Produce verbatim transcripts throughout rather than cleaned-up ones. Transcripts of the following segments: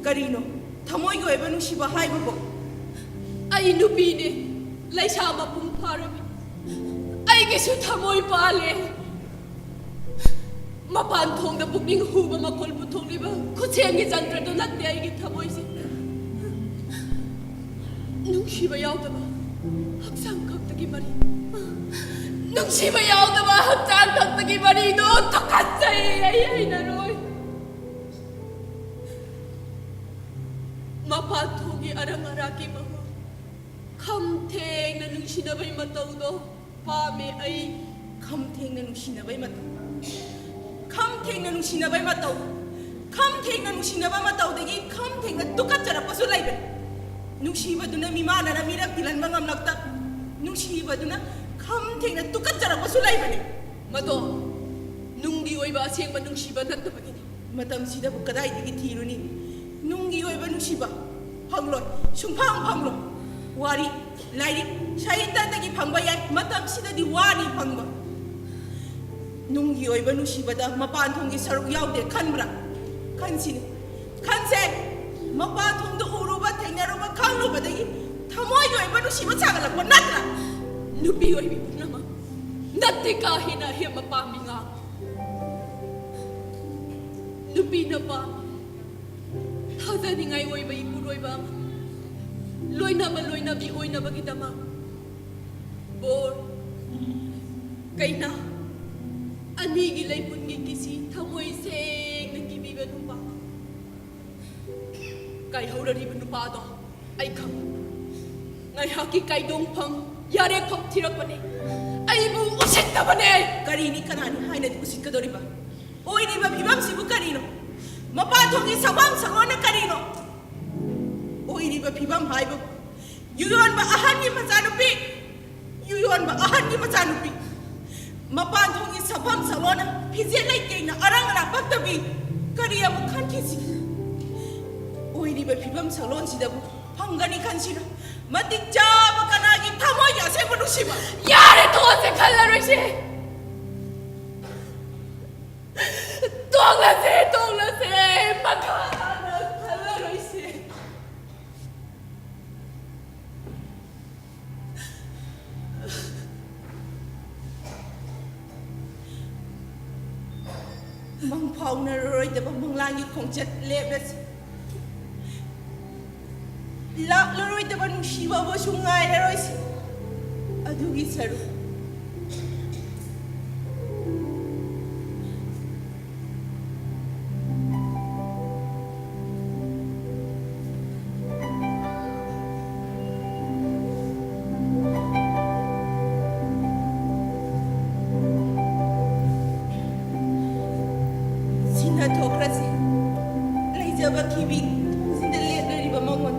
ꯀꯔꯤꯅꯣ ꯊꯃꯣꯏꯒꯤ ꯑꯣꯏꯕ ꯅꯨꯡꯁꯤꯕ ꯍꯥꯏꯕꯕꯨ? ꯑꯩ ꯅꯨꯄꯤꯅꯦ, ꯂꯩꯁꯥ ꯃꯄꯨꯡ ꯐꯥꯔꯕꯤ꯫ ꯑꯩꯒꯤꯁꯨ ꯊꯃꯣꯏ ꯄꯥꯜꯂꯦ꯫ ꯃꯄꯥꯟ ꯊꯣꯡꯗ ꯄꯨꯛꯅꯤꯡ ꯍꯨꯕ ꯃꯈꯣꯜ ꯄꯨꯊꯣꯛꯂꯤꯕ ꯈꯨꯠꯁꯦꯝꯒꯤ ꯖꯟꯇ꯭ꯔꯗꯨ ꯅꯠꯇꯦ ꯑꯩꯒꯤ ꯊꯃꯣꯏꯁꯦ꯫ ꯅꯨꯡꯁꯤꯕ ꯌꯥꯎꯗꯕ ꯍꯛꯆꯥꯡ ꯈꯛꯇꯒꯤ ꯃꯔꯤ, ꯅꯨꯡꯁꯤꯕ ꯌꯥꯎꯗꯕ ꯍꯛꯆꯥꯡ ꯈꯛꯇꯒꯤ ꯃꯔꯤꯗꯣ ꯇꯨꯀꯠꯆꯩ, ꯑꯩ ꯍꯩꯅꯔꯣꯏ꯫ ꯃꯄꯥꯟ ꯊꯣꯡꯒꯤ ꯑꯔꯪ ꯑꯔꯥꯛꯀꯤ ꯃꯍꯨꯠ, ꯈꯝ ꯊꯦꯡꯅ ꯅꯨꯡꯁꯤꯅꯕꯒꯤ ꯃꯇꯧꯗꯣ ꯄꯥꯝꯃꯦ ꯑꯩ꯫ ꯈꯝ ꯊꯦꯡꯅ ꯅꯨꯡꯁꯤꯅꯕꯒꯤ ꯃꯇꯧ, ꯈꯝ ꯊꯦꯡꯅ ꯅꯨꯡꯁꯤꯅꯕꯒꯤ ꯃꯇꯧ, ꯈꯝ ꯊꯦꯡꯅ ꯅꯨꯡꯁꯤꯅꯕ ꯃꯇꯧꯗꯒꯤ ꯈꯝ ꯊꯦꯡꯅ ꯇꯨꯀꯠꯆꯔꯛꯄꯁꯨ ꯂꯩꯕꯅꯤ꯫ ꯅꯨꯡꯁꯤꯕꯗꯨꯅ ꯃꯤꯃꯥꯟꯅꯅ ꯃꯤꯔꯛ ꯇꯤꯜꯍꯟꯕ ꯉꯝꯂꯛꯇ, ꯅꯨꯡꯁꯤꯕꯗꯨꯅ ꯈꯝ ꯊꯦꯡꯅ ꯇꯨꯀꯠꯆꯔꯛꯄꯁꯨ ꯂꯩꯕꯅꯤ꯫ ꯃꯗꯣ ꯅꯨꯡꯒꯤ ꯑꯣꯏꯕ ꯑꯁꯦꯡꯕ ꯅꯨꯡꯁꯤꯕ ꯅꯠꯇꯕꯒꯤꯅꯤ꯫ ꯃꯇꯝꯁꯤꯗꯕꯨ ꯀꯗꯥꯏꯗꯒꯤ ꯊꯤꯔꯨꯅꯤ? ꯅꯨꯡꯒꯤ ꯑꯣꯏꯕ ꯅꯨꯡꯁꯤꯕ ꯐꯪꯂꯣꯏ, ꯁꯨꯡꯐꯪ ꯐꯪꯂꯣꯏ꯫ ꯋꯥꯔꯤ, ꯂꯥꯏꯔꯤꯛ, ꯁꯥꯍꯤꯇ꯭ꯌꯗꯒꯤ ꯐꯪꯕ ꯌꯥꯏ, ꯃꯇꯝꯁꯤꯗꯗꯤ ꯋꯥꯅꯤ ꯐꯪꯕ꯫ ꯅꯨꯡꯒꯤ ꯑꯣꯏꯕ ꯅꯨꯡꯁꯤꯕꯗ ꯃꯄꯥꯟ ꯊꯣꯡꯒꯤ ꯁꯔꯨꯛ ꯌꯥꯎꯗꯦ ꯈꯟꯕ꯭ꯔꯥ? ꯈꯟꯁꯤꯅꯦ, ꯈꯟꯁꯦ꯫ ꯃꯄꯥꯟ ꯊꯣꯡꯗ ꯎꯔꯨꯕ, ꯊꯦꯡꯅꯔꯨꯕ, ꯈꯪꯂꯨꯕꯗꯒꯤ ꯊꯃꯣꯏꯒꯤ ꯑꯣꯏꯕ ꯅꯨꯡꯁꯤꯕ ꯁꯥꯒꯠꯂꯛꯄ ꯅꯠꯇ꯭ꯔꯥ? ꯅꯨꯄꯤ ꯑꯣꯏꯕꯤ ꯄꯨꯝꯅꯃꯛ ꯅꯠꯇꯦ ꯀꯥ ꯍꯦꯟꯅ ꯑꯍꯦꯟꯕ ꯄꯥꯝꯃꯤ ꯉꯥ꯫ ꯅꯨꯄꯤꯅ ꯄꯥꯝꯃꯤ ꯊꯥꯖꯅꯤꯡꯉꯥꯏ ꯑꯣꯏꯕ ꯏꯄꯨꯔꯣꯏꯕ ꯑꯃ, ꯂꯣꯏꯅꯕ ꯂꯣꯏꯅꯕꯤ ꯑꯣꯏꯅꯕꯒꯤꯗꯃꯛ ꯕꯣꯔ, ꯀꯩꯅꯥ, ꯑꯅꯤꯒꯤ ꯂꯩꯄꯨꯟꯒꯤ ꯀꯤꯁꯤ ꯊꯃꯣꯏ ꯁꯦꯡꯅ ꯀꯤꯕꯤꯕ ꯅꯨꯄꯥ꯫ ꯀꯥꯏꯍꯧꯔꯔꯤꯕ ꯅꯨꯄꯥꯗꯣ ꯑꯩ ꯈꯪ꯫ ꯉꯥꯏꯍꯥꯛꯀꯤ ꯀꯥꯏꯗꯣꯡꯐꯝ, ꯌꯥꯔꯦꯐꯝ ꯊꯤꯔꯛꯄꯅꯦ꯫ ꯑꯩꯕꯨ ꯎꯁꯤꯠꯇꯕꯅꯦ꯫ ꯀꯔꯤꯅꯤ ꯀꯅꯥꯅꯤ ꯍꯥꯏꯅꯗꯤ ꯎꯁꯤꯠꯀꯗꯧꯔꯤꯕ? ꯑꯣꯏꯔꯤꯕ ꯐꯤꯕꯝꯁꯤꯕꯨ ꯀꯔꯤꯅꯣ? ꯃꯄꯥꯟ ꯊꯣꯡꯒꯤ ꯁꯛꯐꯝ ꯁꯛꯂꯣꯟꯅ ꯀꯔꯤꯅꯣ? ꯑꯣꯏꯔꯤꯕ ꯐꯤꯕꯝ ꯍꯥꯏꯕꯕꯨ ꯌꯨ ꯌꯣꯟꯕ ꯑꯍꯟꯒꯤ ꯃꯆꯥꯅꯨꯄꯤ, ꯌꯨ ꯌꯣꯟꯕ ꯑꯍꯟꯒꯤ ꯃꯆꯥꯅꯨꯄꯤ, ꯃꯄꯥꯟ ꯊꯣꯡꯒꯤ ꯁꯛꯐꯝ ꯁꯛꯂꯣꯟꯅ ꯐꯤꯖꯦꯠ ꯂꯩꯇꯦꯡꯅ ꯑꯔꯪ ꯑꯔꯥꯛ ꯄꯛꯇꯕꯤ ꯀꯔꯤ ꯑꯃꯨꯛ ꯈꯟꯈꯤꯁꯤ? ꯑꯣꯏꯔꯤꯕ ꯐꯤꯕꯝ ꯁꯛꯂꯣꯟꯁꯤꯗꯕꯨ ꯐꯪꯒꯅꯤ ꯈꯟꯁꯤꯔ? ꯃꯇꯤꯛ ꯆꯥꯕ ꯀꯅꯥꯒꯤ ꯊꯃꯣꯏꯒꯤ ꯑꯁꯦꯡꯕ ꯅꯨꯡꯁꯤꯕ? ꯌꯥꯔꯦ, ꯇꯣꯛꯑꯁꯦ, ꯈꯜꯂꯔꯣꯏꯁꯦ꯫ ꯇꯣꯛꯂꯁꯦ, ꯇꯣꯛꯂꯁꯦ, ꯃꯈꯥ ꯇꯥꯅ ꯈꯜꯂꯔꯣꯏ꯫ ꯃꯪ ꯐꯥꯎꯅꯔꯔꯣꯏꯗꯕ ꯃꯪꯂꯥꯟꯒꯤ ꯈꯣꯡꯆꯠ ꯂꯦꯞꯂꯁꯤ꯫ ꯂꯥꯛꯂꯔꯣꯏꯗꯕ ꯅꯨꯡꯁꯤꯕꯕꯨꯁꯨ ꯉꯥꯏꯔꯔꯣꯏꯁꯤ꯫ ꯑꯗꯨꯒꯤ ꯁꯔꯨꯛ ꯁꯤꯅ ꯊꯣꯛꯈ꯭ꯔꯁꯤ꯫ ꯂꯩꯖꯕ ꯈꯤꯕꯤ ꯊꯣꯡꯁꯤꯗ ꯂꯦꯞꯂꯔꯤꯕ ꯃꯉꯣꯟ꯫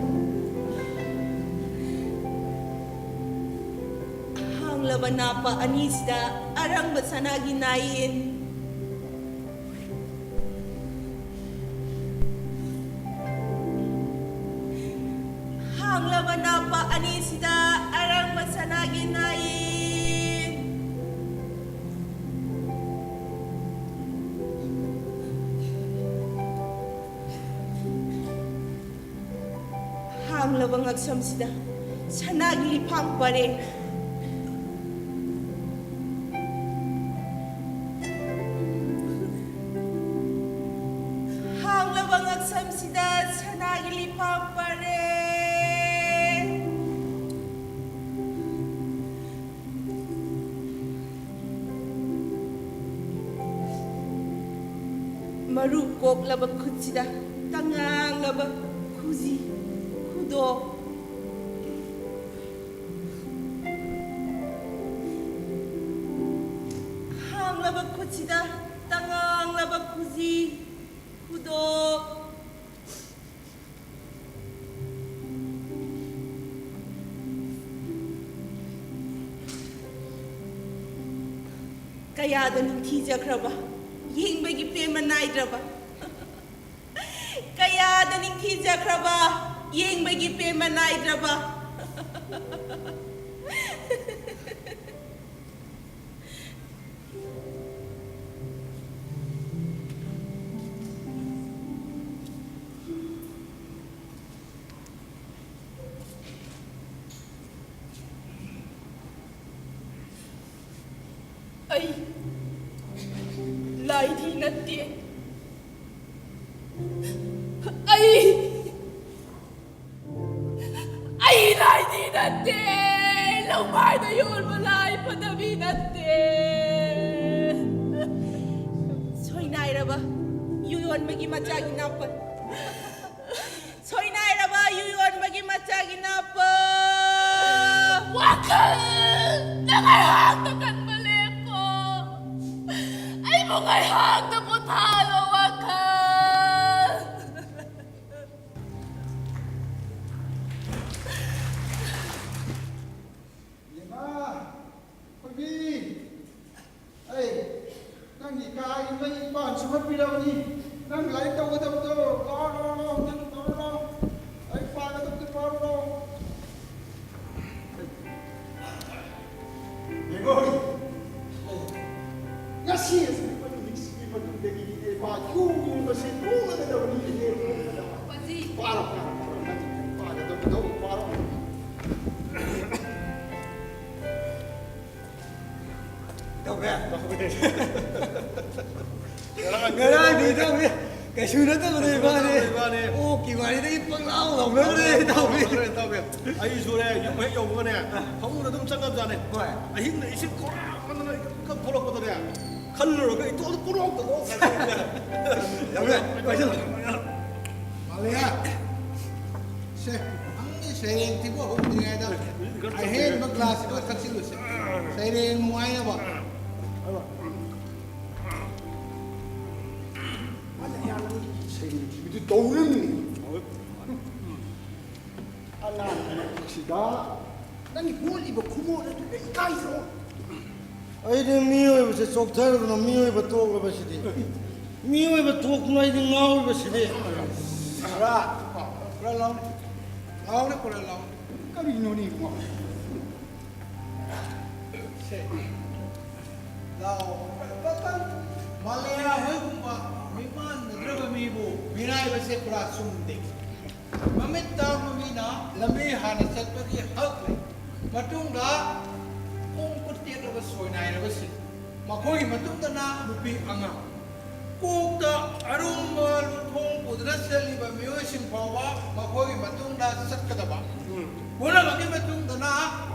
ꯍꯥꯡꯂꯕ ꯅꯥꯄ ꯑꯅꯤꯁꯤꯗ ꯑꯔꯪꯕ ꯁꯅꯥꯒꯤ ꯅꯥꯌꯦꯟ꯫ ꯍꯥꯡꯂꯕ ꯅꯥꯄ ꯑꯅꯤꯁꯤꯗ ꯑꯔꯪꯕ ꯁꯅꯥꯒꯤ ꯅꯥꯌꯦꯟ꯫ ꯍꯥꯡꯂꯕ ꯉꯛꯁꯝꯁꯤꯗ ꯁꯅꯥꯒꯤ ꯂꯤꯐꯥꯡ ꯄꯔꯦꯡ꯫ ꯍꯥꯡꯂꯕ ꯉꯛꯁꯝꯁꯤꯗ ꯁꯅꯥꯒꯤ ꯂꯤꯐꯥꯡ ꯄꯔꯦꯡ꯫ ꯃꯔꯨ ꯀꯣꯛꯂꯕ ꯈꯨꯠꯁꯤꯗ ꯇꯉꯥꯡꯂꯕ ꯈꯨꯖꯤ, ꯈꯨꯗꯣ꯫ ꯍꯥꯡꯂꯕ ꯈꯨꯠꯁꯤꯗ ꯇꯉꯥꯡꯂꯕ ꯈꯨꯖꯤ, ꯈꯨꯗꯣ꯫ ꯀꯌꯥꯗ ꯅꯤꯡꯊꯤꯖꯈ꯭ꯔꯕ, ꯌꯦꯡꯕꯒꯤ ꯄꯦꯟꯕ ꯅꯥꯏꯗ꯭ꯔꯕ꯫ ꯀꯌꯥꯗ ꯅꯤꯡꯊꯤꯖꯈ꯭ꯔꯕ, ꯌꯦꯡꯕꯒꯤ ꯄꯦꯟꯕ ꯅꯥꯏꯗ꯭ꯔꯕ꯫ ꯑꯩ ꯂꯥꯏꯗꯤ ꯅꯠꯇꯦ꯫ ꯑꯩ, ꯑꯩ ꯂꯥꯏꯗꯤ ꯅꯠꯇꯦ꯫ ꯂꯧꯃꯥꯏꯗ ꯌꯣꯟꯕ ꯂꯥꯏ ꯐꯠꯇꯕꯤ ꯅꯠꯇꯦ꯫ ꯁꯣꯏꯅꯥꯏꯔꯕ ꯌꯨ ꯌꯣꯟꯕꯒꯤ ꯃꯆꯥꯒꯤ ꯅꯥꯄꯜ꯫ ꯁꯣꯏꯅꯥꯏꯔꯕ ꯌꯨ ꯌꯣꯟꯕꯒꯤ ꯃꯆꯥꯒꯤ ꯅꯥꯄꯜ꯫ ꯋꯥꯈꯜ, ꯅꯪ ꯑꯩꯍꯥꯛꯇ ꯀꯟꯕ ꯂꯦꯞꯄꯣ꯫ ꯑꯩꯕꯨ ꯉꯥꯏꯍꯥꯛꯇ ꯄꯣꯊꯥꯍꯜꯂꯣ, ꯋꯥꯈꯜ꯫ ꯏꯃꯥ, ꯊꯣꯏꯕꯤ, ꯑꯩ ꯅꯪꯒꯤ ꯀꯥꯒꯤ ꯃꯩ ꯄꯥꯟ ꯁꯨꯝꯍꯠꯄꯤꯔꯕꯅꯤ꯫ ꯅꯪ ꯂꯥꯏꯔꯤꯛ ꯇꯧꯒꯗꯕꯗꯣ, ꯂꯥꯛꯑꯣ, ꯂꯥꯛꯑꯣ, ꯂꯥꯛꯑꯣ, ꯅꯪ ꯂꯥꯛꯑꯣ, ꯂꯥꯛꯑꯣ꯫ ꯂꯥꯏꯔꯤꯛ ꯄꯥꯒꯗꯕꯗꯣ ꯄꯥꯔꯣ, ꯂꯥꯛꯑꯣ꯫ ꯌꯦꯡꯉꯣ, ꯉꯁꯤ ꯑꯁꯤ ꯅꯨꯃꯤꯠꯁꯤꯒꯤ ꯃꯇꯨꯡꯗꯒꯤꯗꯤ ꯏꯕꯦꯝꯃ ꯌꯨ ꯌꯣꯟꯕꯁꯤ ꯇꯣꯛꯂꯒꯗꯕꯅꯤ, ꯏꯕꯦꯝꯃ꯫ ꯄꯥꯔꯣ, ꯄꯥꯔꯣ, ꯄꯥꯔꯣ, ꯅꯪ ꯄꯥꯒꯗꯕꯗꯣ ꯄꯥꯔꯣ꯫ ꯇꯧꯔꯦ꯫ ꯉꯔꯥꯡꯗꯤ ꯇꯧꯔꯦ꯫ ꯀꯩꯁꯨ ꯅꯠꯇꯕꯅꯦ, ꯀꯩꯁꯨ ꯏꯕꯥꯅꯤ꯫ ꯅꯠꯇꯕꯅꯦ, ꯏꯕꯥꯅꯤ꯫ ꯑꯣꯛꯀꯤ ꯋꯥꯔꯤꯗꯒꯤ ꯄꯪꯂꯥꯎ ꯂꯥꯎꯅꯈ꯭ꯔꯦ, ꯇꯧꯔꯦ, ꯇꯧꯔꯦ꯫ ꯇꯧꯔꯦ, ꯇꯧꯔꯦ꯫ ꯑꯩꯁꯨꯅꯦ, ꯌꯨꯝ ꯍꯦꯛ ꯌꯧꯕꯒꯅꯦ, ꯐꯃꯨꯡꯗ ꯑꯗꯨꯝ ꯆꯪꯉꯕꯖꯥꯠꯅꯦ꯫ ꯍꯣꯏ꯫ ꯑꯍꯤꯡꯗ ꯏꯁꯤꯡ ꯈꯣꯔꯥ ꯈꯣꯔꯥ ꯊꯣꯛꯂꯛꯄꯗꯅꯦ, ꯈꯜꯂꯨꯔꯒ ꯏꯇꯣꯝꯇ ꯄꯨꯡꯅꯣꯛꯇ ꯅꯣꯛꯈ꯭ꯔꯦ꯫ ꯌꯥꯝ ꯐꯩ, ꯄꯥꯏꯁꯤꯜꯂꯣ꯫ ꯃꯥꯂꯦ꯫ ꯁꯦ, ꯅꯪꯒꯤ ꯁꯩꯔꯦꯡ ꯊꯤꯕ ꯍꯧꯗ꯭ꯔꯤꯉꯩꯗ ꯑꯍꯦꯟꯕ ꯒ꯭ꯂꯥꯁ ꯑꯃ ꯊꯛꯆꯤꯜꯂꯨꯁꯦ꯫ ꯁꯩꯔꯦꯡ ꯅꯨꯡꯉꯥꯏꯅꯕ꯫ ꯁꯩꯔꯦꯡ ꯊꯤꯕꯗꯤ ꯇꯧꯔꯅꯤ꯫ ꯑꯉꯥꯡ ꯃꯔꯛꯁꯤꯗ ꯅꯪꯒꯤ ꯃꯣꯠꯂꯤꯕ ꯈꯨꯃꯣꯠ ꯑꯗꯨꯗ ꯏꯀꯥꯏꯗ꯭ꯔꯣ? ꯑꯩꯗꯤ ꯃꯤꯑꯣꯏꯕꯁꯦ ꯆꯣꯛꯊꯔꯗꯅ ꯃꯤꯑꯣꯏꯕ ꯇꯣꯛꯂꯕꯁꯤꯗꯤ꯫ ꯃꯤꯑꯣꯏꯕ ꯇꯣꯛꯇꯨꯅ ꯑꯩꯗꯤ ꯉꯥꯎꯔꯤꯕꯁꯤꯗꯤ꯫ ꯈꯔ, ꯈꯔ ꯂꯥꯎꯅꯦ꯫ ꯂꯥꯎꯅꯦ, ꯈꯔ ꯂꯥꯎꯅꯦ꯫ ꯀꯔꯤꯅꯣꯅꯦ ꯏꯕꯨꯡꯉꯣ? ꯁꯦ꯫ ꯂꯥꯎ꯫ ꯃꯥꯂꯦꯌꯥ ꯍꯣꯏꯒꯨꯝꯕ ꯃꯤꯃꯥꯟꯅꯗ꯭ꯔꯕ ꯃꯤꯕꯨ ꯃꯤꯔꯥꯏꯕꯁꯦ ꯄꯨꯔꯥ ꯆꯨꯝꯗꯦ꯫ ꯃꯃꯤꯠ ꯇꯥꯡꯕ ꯃꯤꯅ ꯂꯝꯕꯤ ꯍꯥꯟꯅ ꯆꯠꯄꯒꯤ ꯍꯛ ꯂꯩ꯫ ꯃꯇꯨꯡꯗ ꯈꯣꯡ ꯈꯨꯠ ꯇꯦꯛꯂꯕ ꯁꯣꯏꯅꯥꯏꯔꯕꯁꯤꯡ, ꯃꯈꯣꯏꯒꯤ ꯃꯇꯨꯡꯗꯅ ꯅꯨꯄꯤ ꯑꯉꯥꯡ꯫ ꯀꯣꯛꯇ ꯑꯔꯨꯝꯕ ꯂꯨꯈꯣꯡ ꯄꯨꯗꯨꯅ ꯆꯠꯂꯤꯕ ꯃꯤꯑꯣꯏꯁꯤꯡ ꯐꯥꯎꯕ ꯃꯈꯣꯏꯒꯤ ꯃꯇꯨꯡꯗ ꯆꯠꯀꯗꯕ꯫ ꯎꯝ꯫ ꯄꯨꯝꯅꯃꯛꯀꯤ ꯃꯇꯨꯡꯗꯅ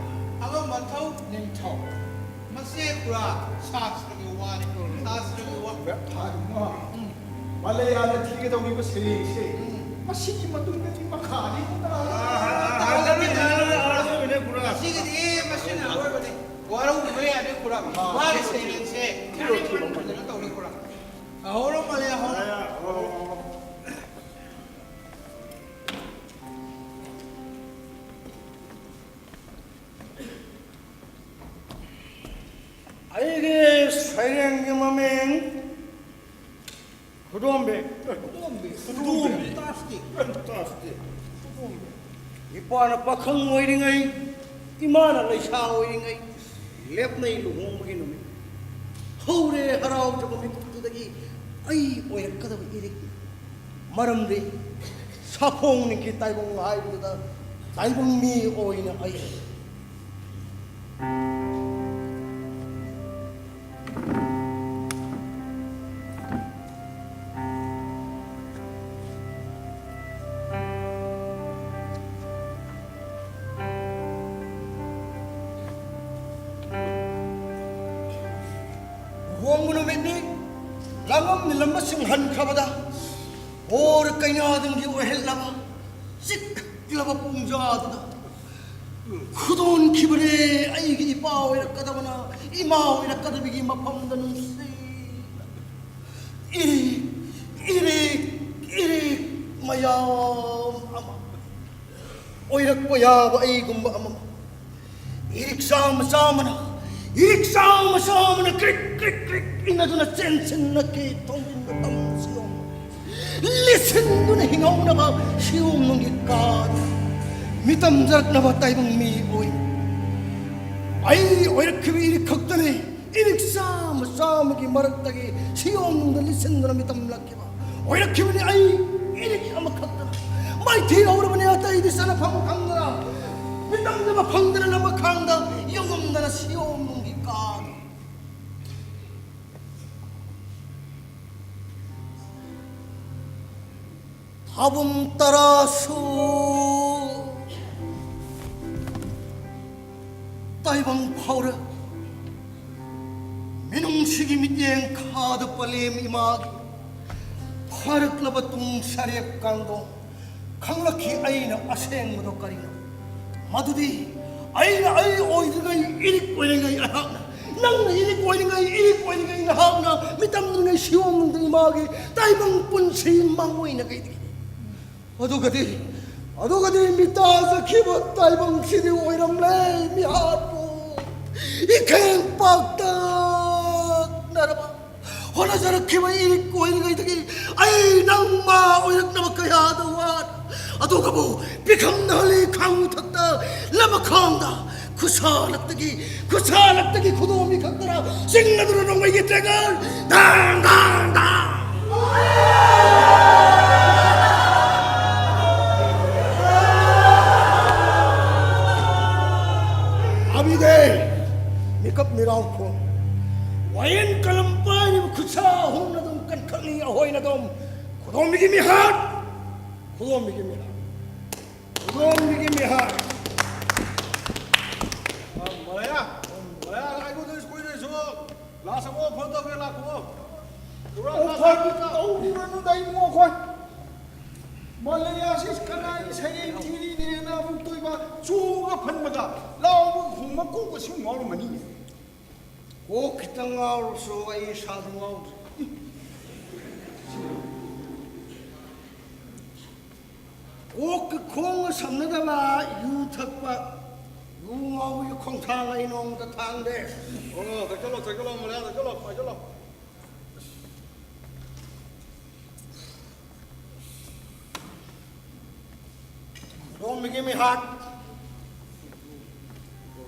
ꯑꯉꯝꯕ ꯊꯧ ꯅꯤꯡꯊꯧ꯫ ꯃꯁꯤ ꯄꯨꯔꯥ ꯁꯥꯁꯇ꯭ꯔꯒꯤ ꯋꯥꯅꯤ꯫ ꯎꯝ꯫ ꯁꯥꯁꯇ꯭ꯔꯒꯤ ꯋꯥ꯫ ꯐꯔꯦ, ꯏꯃꯥ꯫ ꯎꯝ꯫ ꯃꯂꯌꯥꯗ ꯊꯤꯒꯗꯧꯔꯤꯕ ꯁꯩꯔꯦꯡꯁꯦ, ꯎꯝ꯫ ꯃꯁꯤꯒꯤ ꯃꯇꯨꯡꯗꯗꯤ ꯃꯈꯥꯗꯤ ꯇꯥꯔꯔꯣꯏ꯫ ꯇꯥꯔꯔꯣꯏ, ꯇꯥꯔꯔꯣꯏ, ꯇꯥꯔꯔꯣꯏ꯫ ꯃꯁꯤꯒꯤꯗꯤ ꯃꯁꯤꯅ ꯑꯔꯣꯏꯕꯅꯤ꯫ ꯋꯥꯔꯧꯕꯤꯕ ꯌꯥꯗꯦ ꯈꯨꯔꯥ꯫ ꯃꯥꯒꯤ ꯁꯩꯔꯦꯡꯁꯦ ꯊꯤꯔꯣ, ꯊꯤꯔꯣ꯫ ꯀꯩꯅꯣ ꯇꯧꯔꯦ ꯈꯨꯔꯥ꯫ ꯍꯧꯔꯣ, ꯃꯥꯂꯦ, ꯍꯧꯔꯣ꯫ ꯑꯩꯒꯤ ꯁꯩꯔꯦꯡꯒꯤ ꯃꯃꯤꯡ ꯈꯨꯗꯣꯝꯕꯤ꯫ ꯈꯨꯗꯣꯝꯕꯤ꯫ ꯈꯨꯗꯣꯝꯕꯤ꯫ Fantastic꯫ Fantastic꯫ ꯈꯨꯗꯣꯝꯕꯤ꯫ ꯏꯄꯥꯅ ꯄꯥꯈꯪ ꯑꯣꯏꯔꯤꯉꯩ, ꯏꯃꯥꯅ ꯂꯩꯁꯥ ꯑꯣꯏꯔꯤꯉꯩ, ꯂꯦꯞꯅꯩ ꯂꯨꯍꯣꯡꯕꯒꯤ ꯅꯨꯃꯤꯠ꯫ ꯍꯧꯔꯦ ꯍꯔꯥꯎꯖꯕ ꯃꯤꯀꯨꯞꯇꯨꯗꯒꯤ ꯑꯩ ꯑꯣꯏꯔꯛꯀꯗꯕ ꯏꯔꯤꯛ꯫ ꯃꯔꯝꯗꯤ ꯁꯥꯐꯣꯡ ꯅꯤꯡꯀꯤ ꯇꯥꯏꯕꯪ ꯍꯥꯏꯕꯗꯨꯗ ꯇꯥꯏꯕꯪ ꯃꯤ ꯑꯣꯏꯅ ꯑꯩ ꯂꯨꯍꯣꯡꯕ ꯅꯨꯃꯤꯠꯅꯤ꯫ ꯂꯥꯡꯉꯝ ꯅꯤꯂꯝꯕꯁꯤꯡ ꯍꯟꯈ꯭ꯔꯕꯗ, ꯕꯣꯔ ꯀꯩꯅꯥꯗꯨꯝꯒꯤ ꯑꯣꯏꯍꯜꯂꯕ ꯆꯤꯛꯂꯕ ꯄꯨꯡꯖꯥꯗꯨꯗ ꯈꯨꯗꯣꯟꯈꯤꯕꯅꯦ꯫ ꯑꯩꯒꯤ ꯏꯄꯥ ꯑꯣꯏꯔꯛꯀꯗꯕꯅ ꯏꯃꯥ ꯑꯣꯏꯔꯛꯀꯗꯕꯒꯤ ꯃꯐꯝꯗ ꯅꯨꯡꯁꯤ ꯏꯔꯤꯛ, ꯏꯔꯤꯛ, ꯏꯔꯤꯛ ꯃꯌꯥꯝ ꯑꯃ꯫ ꯑꯣꯏꯔꯛꯄ ꯌꯥꯕ ꯑꯩꯒꯨꯝꯕ ꯑꯃ꯫ ꯏꯔꯤꯛꯆꯥ ꯃꯆꯥ ꯑꯃꯅ, ꯏꯔꯤꯛꯆꯥ ꯃꯆꯥ ꯑꯃꯅ ꯀ꯭ꯔꯤꯛ, ꯀ꯭ꯔꯤꯛ, ꯀ꯭ꯔꯤꯛ ꯏꯟꯅꯗꯨꯅ ꯆꯦꯟꯁꯤꯟꯅꯈꯤ ꯊꯣꯡꯖꯤꯟꯕ ꯇꯝꯁꯤꯌꯣ꯫ ꯂꯤꯠꯁꯤꯟꯗꯨꯅ ꯍꯤꯡꯍꯧꯅꯕ ꯁꯤꯌꯣꯝꯅꯨꯡꯒꯤ ꯀꯥꯗ ꯃꯤꯇꯝꯖꯔꯛꯅꯕ ꯇꯥꯏꯕꯪ ꯃꯤ ꯑꯣꯏ꯫ ꯑꯩ ꯑꯣꯏꯔꯛꯈꯤꯕ ꯏꯔꯤꯛ ꯈꯛꯇꯅꯤ꯫ ꯏꯔꯤꯛꯆꯥ ꯃꯆꯥ ꯑꯃꯒꯤ ꯃꯔꯛꯇꯒꯤ ꯁꯤꯌꯣꯝꯅꯨꯡꯗ ꯂꯤꯠꯁꯤꯟꯗꯨꯅ ꯃꯤꯇꯝꯂꯛꯈꯤꯕ ꯑꯣꯏꯔꯛꯈꯤꯕꯅꯤ꯫ ꯑꯩ ꯏꯔꯤꯛ ꯑꯃꯈꯛꯇꯅ ꯃꯥꯏꯊꯤꯍꯧꯔꯕꯅꯤ꯫ ꯑꯇꯩꯗꯤ ꯆꯠꯅꯐꯝ ꯈꯪꯗꯅ, ꯃꯤꯇꯝꯗꯕ ꯐꯪꯗꯅ ꯂꯃꯈꯥꯡꯗ ꯌꯧꯉꯝꯗꯅ ꯁꯤꯌꯣꯝꯅꯨꯡꯒꯤ ꯀꯥꯗ ꯊꯥꯕꯨꯝ ꯇꯔꯥꯁꯨ ꯇꯥꯏꯕꯪ ꯐꯥꯎꯔꯦ꯫ ꯃꯤꯅꯨꯡꯁꯤꯒꯤ ꯃꯤꯠꯌꯦꯡ ꯈꯥꯗ ꯄꯂꯦꯝ ꯏꯃꯥꯒꯤ ꯐꯥꯔꯛꯂꯕ ꯇꯨꯡ ꯁꯔꯦꯛ ꯀꯥꯡꯗꯣꯡ ꯈꯪꯂꯛꯈꯤ꯫ ꯑꯩꯅ ꯑꯁꯦꯡꯕꯗꯣ ꯀꯔꯤꯅꯣ? ꯃꯗꯨꯗꯤ ꯑꯩꯅ ꯑꯩ ꯑꯣꯏꯗ꯭ꯔꯤꯉꯩ ꯏꯔꯤꯛ ꯑꯣꯏꯔꯤꯉꯩ ꯑꯩꯍꯥꯛꯅ, ꯅꯪꯅ ꯏꯔꯤꯛ ꯑꯣꯏꯔꯤꯉꯩ, ꯏꯔꯤꯛ ꯑꯣꯏꯔꯤꯉꯩ ꯅꯍꯥꯛꯅ ꯃꯤꯇꯝꯗ꯭ꯔꯤꯉꯩ ꯁꯤꯌꯣꯡꯗ ꯏꯃꯥꯒꯤ ꯇꯥꯏꯕꯪ ꯄꯨꯟꯁꯤ ꯃꯥꯡꯑꯣꯏꯅꯈꯩꯗꯤ꯫ ꯑꯗꯨꯒꯗꯤ, ꯑꯗꯨꯒꯗꯤ ꯃꯤꯇꯥ ꯆꯠꯈꯤꯕ ꯇꯥꯏꯕꯪꯁꯤꯗꯤ ꯑꯣꯏꯔꯝꯂꯦ ꯃꯤꯍꯥꯠꯄꯨ ꯏꯈꯦꯡ ꯄꯥꯛꯇꯛꯅꯔꯕ ꯍꯣꯠꯅꯖꯔꯛꯈꯤꯕ ꯏꯔꯤꯛ ꯑꯣꯏꯔꯤꯉꯩꯗꯒꯤ ꯑꯩ ꯅꯪ ꯃꯥ ꯑꯣꯏꯔꯛꯅꯕ ꯀꯌꯥꯗ ꯋꯥꯅ, ꯑꯗꯨꯒꯕꯨ ꯄꯤꯈꯝ ꯅꯍꯜꯂꯤ ꯈꯥꯡ ꯃꯊꯛꯇ ꯂꯃꯈꯥꯡꯗ ꯈꯨꯠꯁꯥꯂꯛꯇꯒꯤ, ꯈꯨꯠꯁꯥꯂꯛꯇꯒꯤ ꯈꯨꯗꯣꯝꯕꯤ ꯈꯛꯇꯅ ꯆꯤꯡ ꯑꯗꯨꯗ ꯅꯣꯡꯃꯩꯒꯤ trigger ꯗꯥꯡ ꯗꯥꯡ ꯗꯥꯡ꯫ ꯑꯕꯤꯗꯦ, ꯃꯤꯀꯞ ꯃꯤꯔꯥꯎ ꯈꯣꯡ꯫ ꯋꯥꯌꯦꯜ ꯀꯂꯝ ꯄꯥꯏꯔꯤꯕ ꯈꯨꯠꯁꯥ ꯑꯍꯨꯝꯅ ꯑꯗꯨꯝ ꯀꯟꯈꯠꯂꯤ, ꯑꯍꯣꯏꯅ ꯑꯗꯨꯝ ꯈꯨꯗꯣꯝꯕꯤꯒꯤ ꯃꯤꯍꯥꯠ, ꯈꯨꯗꯣꯝꯕꯤꯒꯤ ꯃꯤꯍꯥꯠ, ꯈꯨꯗꯣꯝꯕꯤꯒꯤ ꯃꯤꯍꯥꯠ꯫ ꯑ, ꯃꯔꯌꯥ, ꯃꯔꯌꯥ, ꯑꯩꯉꯣꯟꯗ ꯁꯣꯏꯗꯣꯏꯁꯨ ꯂꯥꯁ ꯑꯃ ꯑꯣꯐꯔ ꯇꯧꯒꯦ ꯂꯥꯛꯈꯣ꯫ ꯑꯣꯐꯔ ꯇꯧꯔꯨꯔꯅꯨꯗ ꯏꯕꯨꯡꯉꯣ ꯑꯩꯈꯣꯏ꯫ ꯃꯂꯌꯥꯁꯤꯁ ꯀꯅꯥꯒꯤ ꯁꯩꯔꯦꯡ ꯊꯤꯔꯤꯅꯦꯅ ꯑꯃꯨꯛꯇꯣꯏꯕ ꯆꯣꯡꯉ ꯐꯟꯕꯗ ꯂꯥꯎꯕ ꯈꯣꯡꯕ ꯀꯣꯛꯀ ꯁꯨꯝ ꯉꯥꯎꯔꯝꯃꯅꯤꯅꯦ꯫ ꯀꯣꯛ ꯈꯤꯇꯪ ꯉꯥꯎꯔꯁꯨ ꯑꯩ ꯏꯁꯥꯗ ꯉꯥꯎꯗ꯭ꯔꯦ꯫ ꯀꯣꯛꯀ ꯈꯣꯡꯒ ꯁꯝꯅꯗꯕ ꯌꯨ ꯊꯛꯄ, ꯌꯨ ꯉꯥꯎꯕꯒꯤ ꯈꯣꯡꯊꯥꯡ ꯑꯩ ꯅꯣꯡꯃꯇ ꯊꯥꯡꯗꯦ꯫ ꯑꯣ, ꯊꯛꯆꯜꯂꯣ, ꯊꯛꯆꯜꯂꯣ, ꯃꯔꯌꯥ, ꯊꯛꯆꯜꯂꯣ, ꯄꯥꯏꯁꯜꯂꯣ꯫ ꯈꯨꯗꯣꯝꯕꯤꯒꯤ ꯃꯤꯍꯥꯠ꯫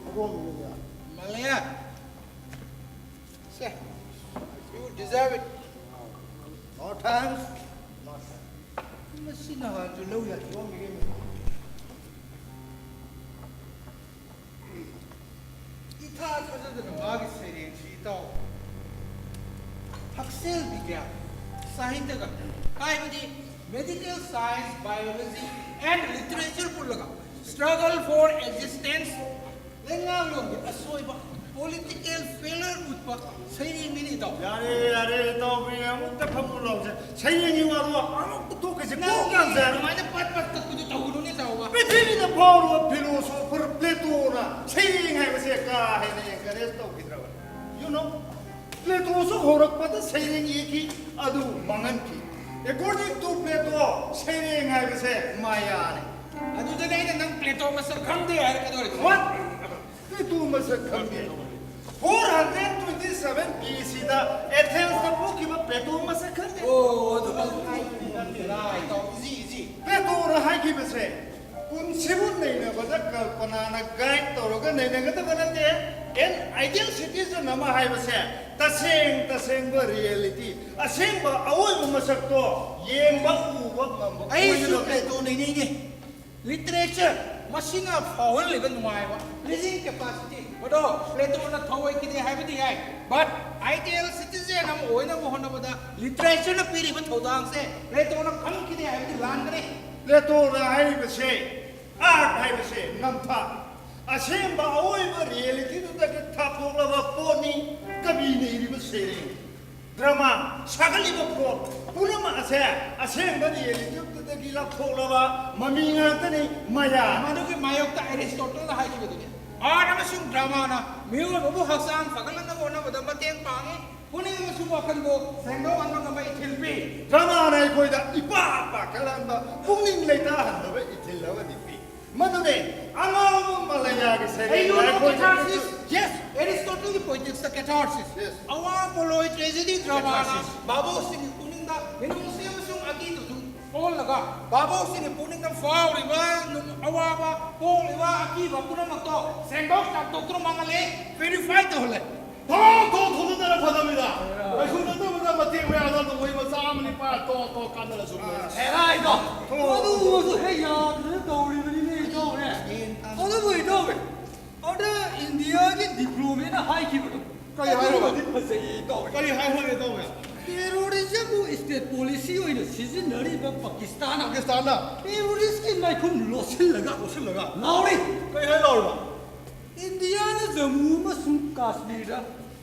ꯈꯨꯗꯣꯝꯕꯤꯒꯤ ꯃꯤꯍꯥꯠ꯫ ꯃꯂꯌꯥ꯫ ꯁꯦ, you deserve it. No thanks. No thanks. ꯃꯁꯤ ꯅꯍꯥꯟꯁꯨ ꯂꯧ ꯌꯥꯈꯤꯕ ꯑꯃꯒꯤ ꯏꯊꯥ ꯊꯥꯖꯗꯅ ꯃꯥꯒꯤ ꯁꯩꯔꯦꯡꯁꯤ ꯏꯇꯥꯎ ꯍꯛꯁꯦꯜ ꯕꯤꯗ꯭ꯌꯥ ꯁꯥꯍꯤꯇ꯭ꯌꯒ ꯍꯥꯏꯕꯗꯤ Medical science, biology and literature ꯄꯨꯜꯂꯒ struggle for existence, ꯂꯩꯉꯥꯛꯂꯣꯟꯒꯤ ꯑꯁꯣꯏꯕ, political failure ꯎꯠꯄ ꯁꯩꯔꯦꯡꯅꯤꯅꯦ, ꯏꯇꯥꯎ꯫ ꯌꯥꯔꯦ, ꯌꯥꯔꯦ, ꯏꯇꯥꯎꯕꯤ, ꯑꯃꯨꯛꯇ ꯐꯝꯃꯨ ꯂꯥꯎꯁꯦ꯫ ꯁꯩꯔꯦꯡꯒꯤ ꯋꯥꯔꯣ ꯑꯃꯨꯛꯇ ꯇꯣꯛꯈꯤꯁꯦ꯫ ꯅꯪ ꯀꯣꯛ ꯉꯥꯡꯁꯦ꯫ ꯑꯗꯨꯃꯥꯏꯅ ꯄꯠ ꯄꯠ ꯇꯠꯄꯗꯨ ꯇꯧꯒꯅꯨꯅꯦ, ꯆꯥꯎꯕ꯫ ꯄ꯭ꯔꯤꯊꯤꯕꯤꯗ ꯐꯥꯎꯔꯕ philosopher Platoꯅ ꯁꯩꯔꯦꯡ ꯍꯥꯏꯕꯁꯦ ꯀꯥ ꯍꯦꯟꯅ encourage ꯇꯧꯈꯤꯗ꯭ꯔꯕꯅꯤ꯫ You know, Platoꯁꯨ ꯍꯧꯔꯛꯄꯗ ꯁꯩꯔꯦꯡ ꯏꯈꯤ, ꯑꯗꯨ ꯃꯥꯡꯍꯟꯈꯤ꯫ According to Plato, ꯁꯩꯔꯦꯡ ꯍꯥꯏꯕꯁꯦ ꯃꯥꯌꯥꯅꯤ꯫ ꯑꯗꯨꯗꯅꯦ ꯑꯩꯅ ꯅꯪ Plato ꯃꯁꯛ ꯈꯪꯗꯦ ꯍꯥꯏꯔꯛꯀꯗꯧꯔꯤꯁꯦ꯫ What? Plato ꯃꯁꯛ ꯈꯪꯗꯦ꯫ Four hundred twenty seven B C ꯗ Athensꯇ ꯄꯣꯛꯈꯤꯕ Plato ꯃꯁꯛ ꯈꯪꯗꯦ꯫ ꯑꯣ, ꯑꯗꯨ ꯏꯇꯥꯎ, easy, easy꯫ Platoꯅ ꯍꯥꯏꯈꯤꯕꯁꯦ, ꯄꯨꯟꯁꯤꯕꯨ ꯅꯩꯅꯕꯗ ꯀꯜꯄꯅꯥꯅ guide ꯇꯧꯔꯒ ꯅꯩꯅꯒꯗꯕ ꯅꯠꯇꯦ꯫ An ideal citizen ꯑꯃ ꯍꯥꯏꯕꯁꯦ ꯇꯁꯦꯡ ꯇꯁꯦꯡꯕ reality, ꯑꯁꯦꯡꯕ ꯑꯑꯣꯏꯕ ꯃꯁꯛꯇꯣ ꯌꯦꯡꯕ ꯎꯕ ꯉꯝꯕ ꯑꯩꯁꯨ ꯑꯣꯏꯒꯗꯕꯅꯤ꯫ Plato ꯅꯩꯅꯩꯅꯦ꯫ Literature, ꯃꯁꯤꯅ ꯐꯥꯎꯍꯜꯂꯤꯕ ꯅꯨꯡꯉꯥꯏꯕ, reasoning capacity, ꯑꯗꯣ Platoꯅ ꯊꯧꯑꯣꯏꯈꯤꯗꯦ ꯍꯥꯏꯕꯗꯤ ꯌꯥꯏ, but ideal citizen ꯑꯃ ꯑꯣꯏꯅꯕ ꯍꯣꯠꯅꯕꯗ literatureꯅ ꯄꯤꯔꯤꯕ ꯊꯧꯗꯥꯡꯁꯦ Platoꯅ ꯈꯪꯈꯤꯗꯦ ꯍꯥꯏꯕꯗꯤ ꯂꯥꯟꯒꯅꯤ꯫ Platoꯅ ꯍꯥꯏꯔꯤꯕꯁꯦ, art ꯍꯥꯏꯕꯁꯦ ꯅꯝꯊꯥꯛ, ꯑꯁꯦꯡꯕ ꯑꯑꯣꯏꯕ realityꯗꯨꯗꯒꯤ ꯊꯥꯞꯇꯣꯛꯂꯕ ꯄꯣꯠꯅꯤ꯫ ꯀꯕꯤꯅ ꯏꯔꯤꯕ ꯁꯩꯔꯦꯡ, drama, ꯁꯥꯒꯠꯂꯤꯕ plot ꯄꯨꯝꯅꯃꯛ ꯑꯁꯦ ꯑꯁꯦꯡꯕ realityꯗꯨꯗꯒꯤ ꯂꯥꯞꯊꯣꯛꯂꯕ ꯃꯃꯤ ꯉꯥꯛꯇꯅꯤ꯫ ꯃꯌꯥ꯫ ꯃꯗꯨꯒꯤ ꯃꯥꯌꯣꯛꯇ Aristotleꯅ ꯍꯥꯏꯈꯤꯕꯗꯨꯅꯤ, art ꯑꯃꯁꯨꯡ dramaꯅ ꯃꯤꯑꯣꯏꯕꯕꯨ ꯍꯛꯆꯥꯡ ꯐꯒꯠꯂꯛꯅꯕ ꯍꯣꯠꯅꯕꯗ ꯃꯇꯦꯡ ꯄꯥꯡꯏ꯫ ꯄꯨꯛꯅꯤꯡ ꯑꯃꯁꯨꯡ ꯋꯥꯈꯜꯕꯨ ꯁꯦꯡꯗꯣꯛꯍꯟꯕ ꯉꯝꯕ ꯏꯊꯤꯜ ꯄꯤ꯫ Dramaꯅ ꯑꯩꯈꯣꯏꯗ ꯏꯄꯥꯛ ꯄꯥꯛꯀꯠꯍꯟꯕ, ꯄꯨꯛꯅꯤꯡ ꯂꯩꯇꯥꯍꯟꯗꯕ ꯏꯊꯤꯜ ꯑꯃꯗꯤ ꯄꯤ꯫ ꯃꯗꯨꯅꯦ ꯑꯉꯥꯎꯕ ꯃꯂꯌꯥꯒꯤ ꯁꯩꯔꯦꯡ ꯑꯩꯉꯣꯟꯗ ꯑꯩꯈꯣꯏ catharsis, yes, Aristotleꯒꯤ poeticsꯇ catharsis꯫ Yes꯫ ꯑꯋꯥ ꯄꯣꯠꯂꯣꯏ tragedy dramaꯅ catharsis꯫ ꯚꯥꯕꯣꯛꯁꯤꯡꯒꯤ ꯄꯨꯛꯅꯤꯡꯗ ꯃꯤꯅꯨꯡꯁꯤ ꯑꯃꯁꯨꯡ ꯑꯀꯤꯕꯗꯨ ꯄꯣꯛꯍꯜꯂꯒ, ꯚꯥꯕꯣꯛꯁꯤꯡꯒꯤ ꯄꯨꯛꯅꯤꯡꯗ ꯐꯥꯎꯔꯤꯕ ꯅꯨꯡ-, ꯑꯋꯥꯕ, ꯄꯣꯛꯂꯤꯕ ꯑꯀꯤꯕ ꯄꯨꯝꯅꯃꯛꯇꯣ ꯁꯦꯡꯗꯣꯛ ꯆꯥꯝꯊꯣꯛꯇꯨꯅ ꯃꯥꯡꯍꯜꯂꯤ, purify ꯇꯧꯍꯜꯂꯦ꯫ ꯊꯣꯛ, ꯊꯣꯛ, ꯊꯣꯛꯂꯛꯇꯅ ꯐꯗꯕꯅꯤꯗ꯫ ꯀꯩꯁꯨ ꯅꯠꯇꯕꯗ ꯃꯇꯦꯛ ꯃꯌꯥꯗ ꯅꯣꯡꯃꯩ ꯃꯆꯥ ꯑꯃꯅꯤ ꯄꯥꯏꯔ ꯇꯣꯛ, ꯇꯣꯛ ꯀꯥꯟꯗꯅ ꯁꯨꯝ ꯂꯩ꯫ ꯑꯦ, ꯍꯥꯏꯗꯣ꯫ ꯊꯣꯛ꯫ ꯑꯗꯨꯕꯨꯁꯨ ꯍꯦꯛ ꯌꯥꯗꯗꯅ ꯇꯧꯔꯤꯕꯅꯤꯅꯦ, ꯏꯇꯥꯎꯅꯦ꯫ ꯑꯗꯨꯕꯨ, ꯏꯇꯥꯎꯅꯦ, ꯑꯗ ꯏꯟꯗꯤꯌꯥꯒꯤ diplomatꯅ ꯍꯥꯏꯈꯤꯕꯗꯣ꯫ ꯀꯔꯤ ꯍꯥꯏꯔꯕ? ꯑꯗꯨꯃꯗꯤ ꯐꯖꯩꯌꯦ, ꯏꯇꯥꯎꯅꯦ꯫ ꯀꯔꯤ ꯍꯥꯏꯔꯒꯦ, ꯏꯇꯥꯎꯅꯦ? ꯇꯦꯔꯣꯔꯤꯖꯝꯕꯨ ꯁ꯭ꯇꯦꯠ ꯄꯣꯂꯤꯁꯤ ꯑꯣꯏꯅ ꯁꯤꯖꯤꯟꯅꯔꯤꯕ ꯄꯥꯀꯤꯁꯇꯥꯟꯅ ꯄꯥꯀꯤꯁꯇꯥꯟꯅ ꯇꯦꯔꯣꯔꯤꯁꯀꯤ ꯃꯥꯏꯈꯨꯝ ꯂꯣꯠꯁꯤꯜꯂꯒ ꯂꯣꯠꯁꯤꯜꯂꯒ ꯂꯥꯎꯔꯤ꯫ ꯀꯩ ꯍꯥꯏ ꯂꯥꯎꯔꯤꯕ? ꯏꯟꯗꯤꯌꯥꯅ ꯖꯃꯨ ꯑꯃꯁꯨꯡ ꯀꯥꯁꯃꯤꯔꯗ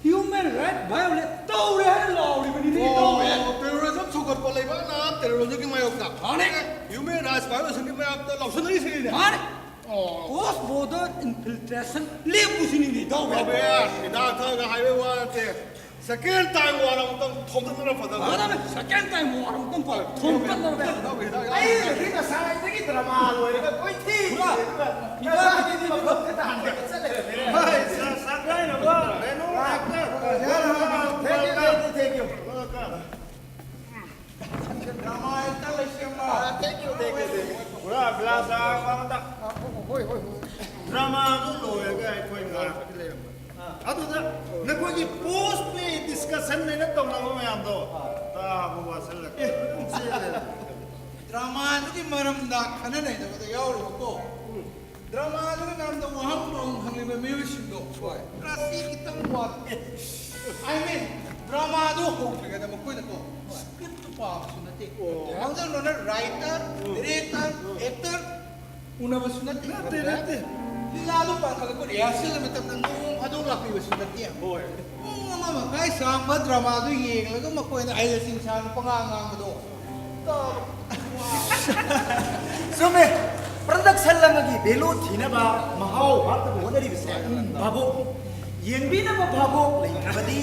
ꯍ꯭ꯌꯨꯃꯦꯟ ꯔꯥꯏꯠ ꯚꯥꯏꯑꯣꯂꯦꯠ ꯇꯧꯔꯦ ꯍꯥꯏꯅ ꯂꯥꯎꯔꯤꯕꯅꯤꯅꯦ, ꯏꯇꯥꯎꯕꯤ꯫ ꯑꯣ, ꯇꯦꯔꯣꯔꯤꯖꯝ ꯁꯧꯒꯠꯄ ꯂꯩꯕꯥꯛꯅ ꯇꯦꯔꯣꯔꯤꯖꯝꯒꯤ ꯃꯥꯌꯣꯛꯇ꯫ ꯃꯥꯅꯦ꯫ ꯍ꯭ꯌꯨꯃꯦꯟ ꯔꯥꯏꯠꯁ ꯚꯥꯏꯑꯣꯂꯦꯁꯟꯒꯤ ꯃꯥꯌꯣꯛꯇ ꯂꯥꯎꯁꯟꯅꯔꯤꯁꯤꯅꯤꯅꯦ꯫ ꯃꯥꯅꯦ꯫ ꯑꯣ꯫ ꯀ꯭ꯔꯣꯁ ꯕꯣꯔꯗꯔ ꯏꯟꯐꯤꯜꯇ꯭ꯔꯦꯁꯟ ꯂꯦꯞꯄꯨꯁꯤꯅꯤꯅꯦ, ꯏꯇꯥꯎꯕꯤ꯫ ꯏꯇꯥꯎꯕꯤ, ꯍꯤꯗꯥꯛ ꯊꯛꯑꯒ ꯍꯥꯏꯕꯩ ꯋꯥ ꯅꯠꯇꯦ꯫ ꯁꯦꯀꯦꯟ ꯇꯥꯏꯝ ꯋꯥꯔ ꯑꯃꯨꯛꯇꯪ ꯊꯣꯝꯖꯤꯟꯕꯅ ꯐꯗꯕ꯭ꯔꯥ? ꯐꯒꯗꯕꯅꯦ꯫ ꯁꯦꯀꯦꯟ ꯇꯥꯏꯝ ꯋꯥꯔ ꯑꯃꯨꯛꯇꯪ ꯄꯥꯜꯂꯦ꯫ ꯊꯣꯝꯖꯤꯟꯕꯅ ꯐꯗꯕ꯭ꯔꯥ? ꯑꯩꯅꯗꯤ ꯉꯁꯥꯏꯗꯒꯤ ꯗ꯭ꯔꯃꯥ ꯂꯣꯏꯔꯒ ꯀꯣꯏꯊꯤ ꯄꯨꯔꯥ ꯊꯤꯔꯒ ꯏꯃꯥꯒꯤ ꯃꯐꯝꯁꯤꯗ ꯍꯟꯗꯛ ꯆꯠ ꯂꯩꯔꯝꯃꯦ꯫ ꯍꯣꯏ, ꯁ-, ꯁꯛ ꯀꯥꯏꯅꯕ Renu actor. Thank you, thank you, thank you. Welcome. Drama actor ꯂꯩꯁꯦꯝꯕ꯫ ꯑꯥ, thank you, thank you, thank you. ꯄꯨꯔꯥ ꯒ꯭ꯂꯥꯁ ꯑꯃꯗ꯫ ꯑꯥ, ꯍꯣꯏ, ꯍꯣꯏ, ꯍꯣꯏ꯫ ꯗ꯭ꯔꯃꯥꯗꯨ ꯂꯣꯏꯔꯒ ꯑꯩꯈꯣꯏ ꯉꯥꯏꯍꯥꯛꯇꯤ ꯂꯩꯔꯝꯕ꯫ ꯑꯗꯨꯗ ꯅꯈꯣꯏꯒꯤ ꯄꯣꯁ ꯄ꯭ꯂꯦ ꯗꯤꯁꯀꯁꯟ ꯍꯥꯏꯅ ꯇꯧꯅꯕ ꯃꯌꯥꯝꯗꯣ ꯇꯥꯕ ꯋꯥꯁꯤꯜꯂꯛꯇꯦ꯫ ꯑꯗꯨꯝ ꯆꯦꯜꯂꯦ꯫ ꯗ꯭ꯔꯃꯥꯗꯨꯒꯤ ꯃꯔꯝꯗ ꯈꯟꯅ ꯅꯩꯅꯕꯗ ꯌꯥꯎꯔꯤꯕꯀꯣ꯫ ꯗ꯭ꯔꯃꯥꯗꯨꯒꯤ ꯃꯔꯝꯗ ꯋꯥꯍꯪ ꯄꯥꯎꯍꯪ ꯍꯪꯂꯤꯕ ꯃꯤꯑꯣꯏꯁꯤꯡꯗꯣ ꯍꯣꯏ꯫ ꯔꯥꯁꯤ ꯈꯤꯇꯪ ꯋꯥꯠꯂꯦ꯫ I mean, ꯗ꯭ꯔꯃꯥꯗꯨ ꯍꯧꯗ꯭ꯔꯤꯉꯩꯗ ꯃꯈꯣꯏꯅꯀꯣ ꯁ꯭ꯀ꯭ꯔꯤꯞꯇꯨ ꯄꯥꯕꯁꯨ ꯅꯠꯇꯦ꯫ ꯑꯣ꯫ ꯃꯥꯡꯖꯧꯅꯅ ꯔꯥꯏꯇꯔ, ꯑꯣ꯫ ꯗꯤꯔꯦꯛꯇꯔ, ꯑꯣ꯫ ꯑꯦꯛꯇꯔ ꯎꯅꯕꯁꯨ ꯅꯠꯇꯦ꯫ ꯅꯠꯇꯦ, ꯅꯠꯇꯦ꯫ ꯂꯤꯂꯥꯗꯨ ꯄꯥꯡꯈꯠꯂꯛꯄ ꯔꯤꯍꯥꯔꯁꯦꯜꯒꯤ ꯃꯇꯝꯗ ꯅꯣꯡ ꯐꯥꯗꯣꯛ ꯂꯥꯛꯄꯤꯕꯁꯨ ꯅꯠꯇꯦ꯫ ꯍꯣꯏ꯫ ꯄꯨꯡ ꯑꯃ ꯃꯈꯥꯏ ꯁꯥꯡꯕ ꯗ꯭ꯔꯃꯥꯗꯨ ꯌꯦꯡꯂꯒ ꯃꯈꯣꯏꯅ ꯑꯍꯩ ꯑꯁꯤꯡ ꯁꯥꯅ ꯄꯉꯥꯡ ꯉꯥꯡꯕꯗꯣ ꯇꯥꯕ꯫ ꯆꯨꯝꯃꯦ꯫ ꯄ꯭ꯔꯗꯛꯁꯟ ꯑꯃꯒꯤ ꯚꯦꯂꯨ ꯊꯤꯅꯕ ꯃꯍꯥꯎ ꯍꯥꯞꯅꯕ ꯍꯣꯠꯅꯔꯤꯕꯁꯦ ꯚꯥꯕꯣꯛꯅꯤ꯫ ꯌꯦꯡꯕꯤꯅꯕ ꯚꯥꯕꯣꯛ ꯂꯩꯇ꯭ꯔꯕꯗꯤ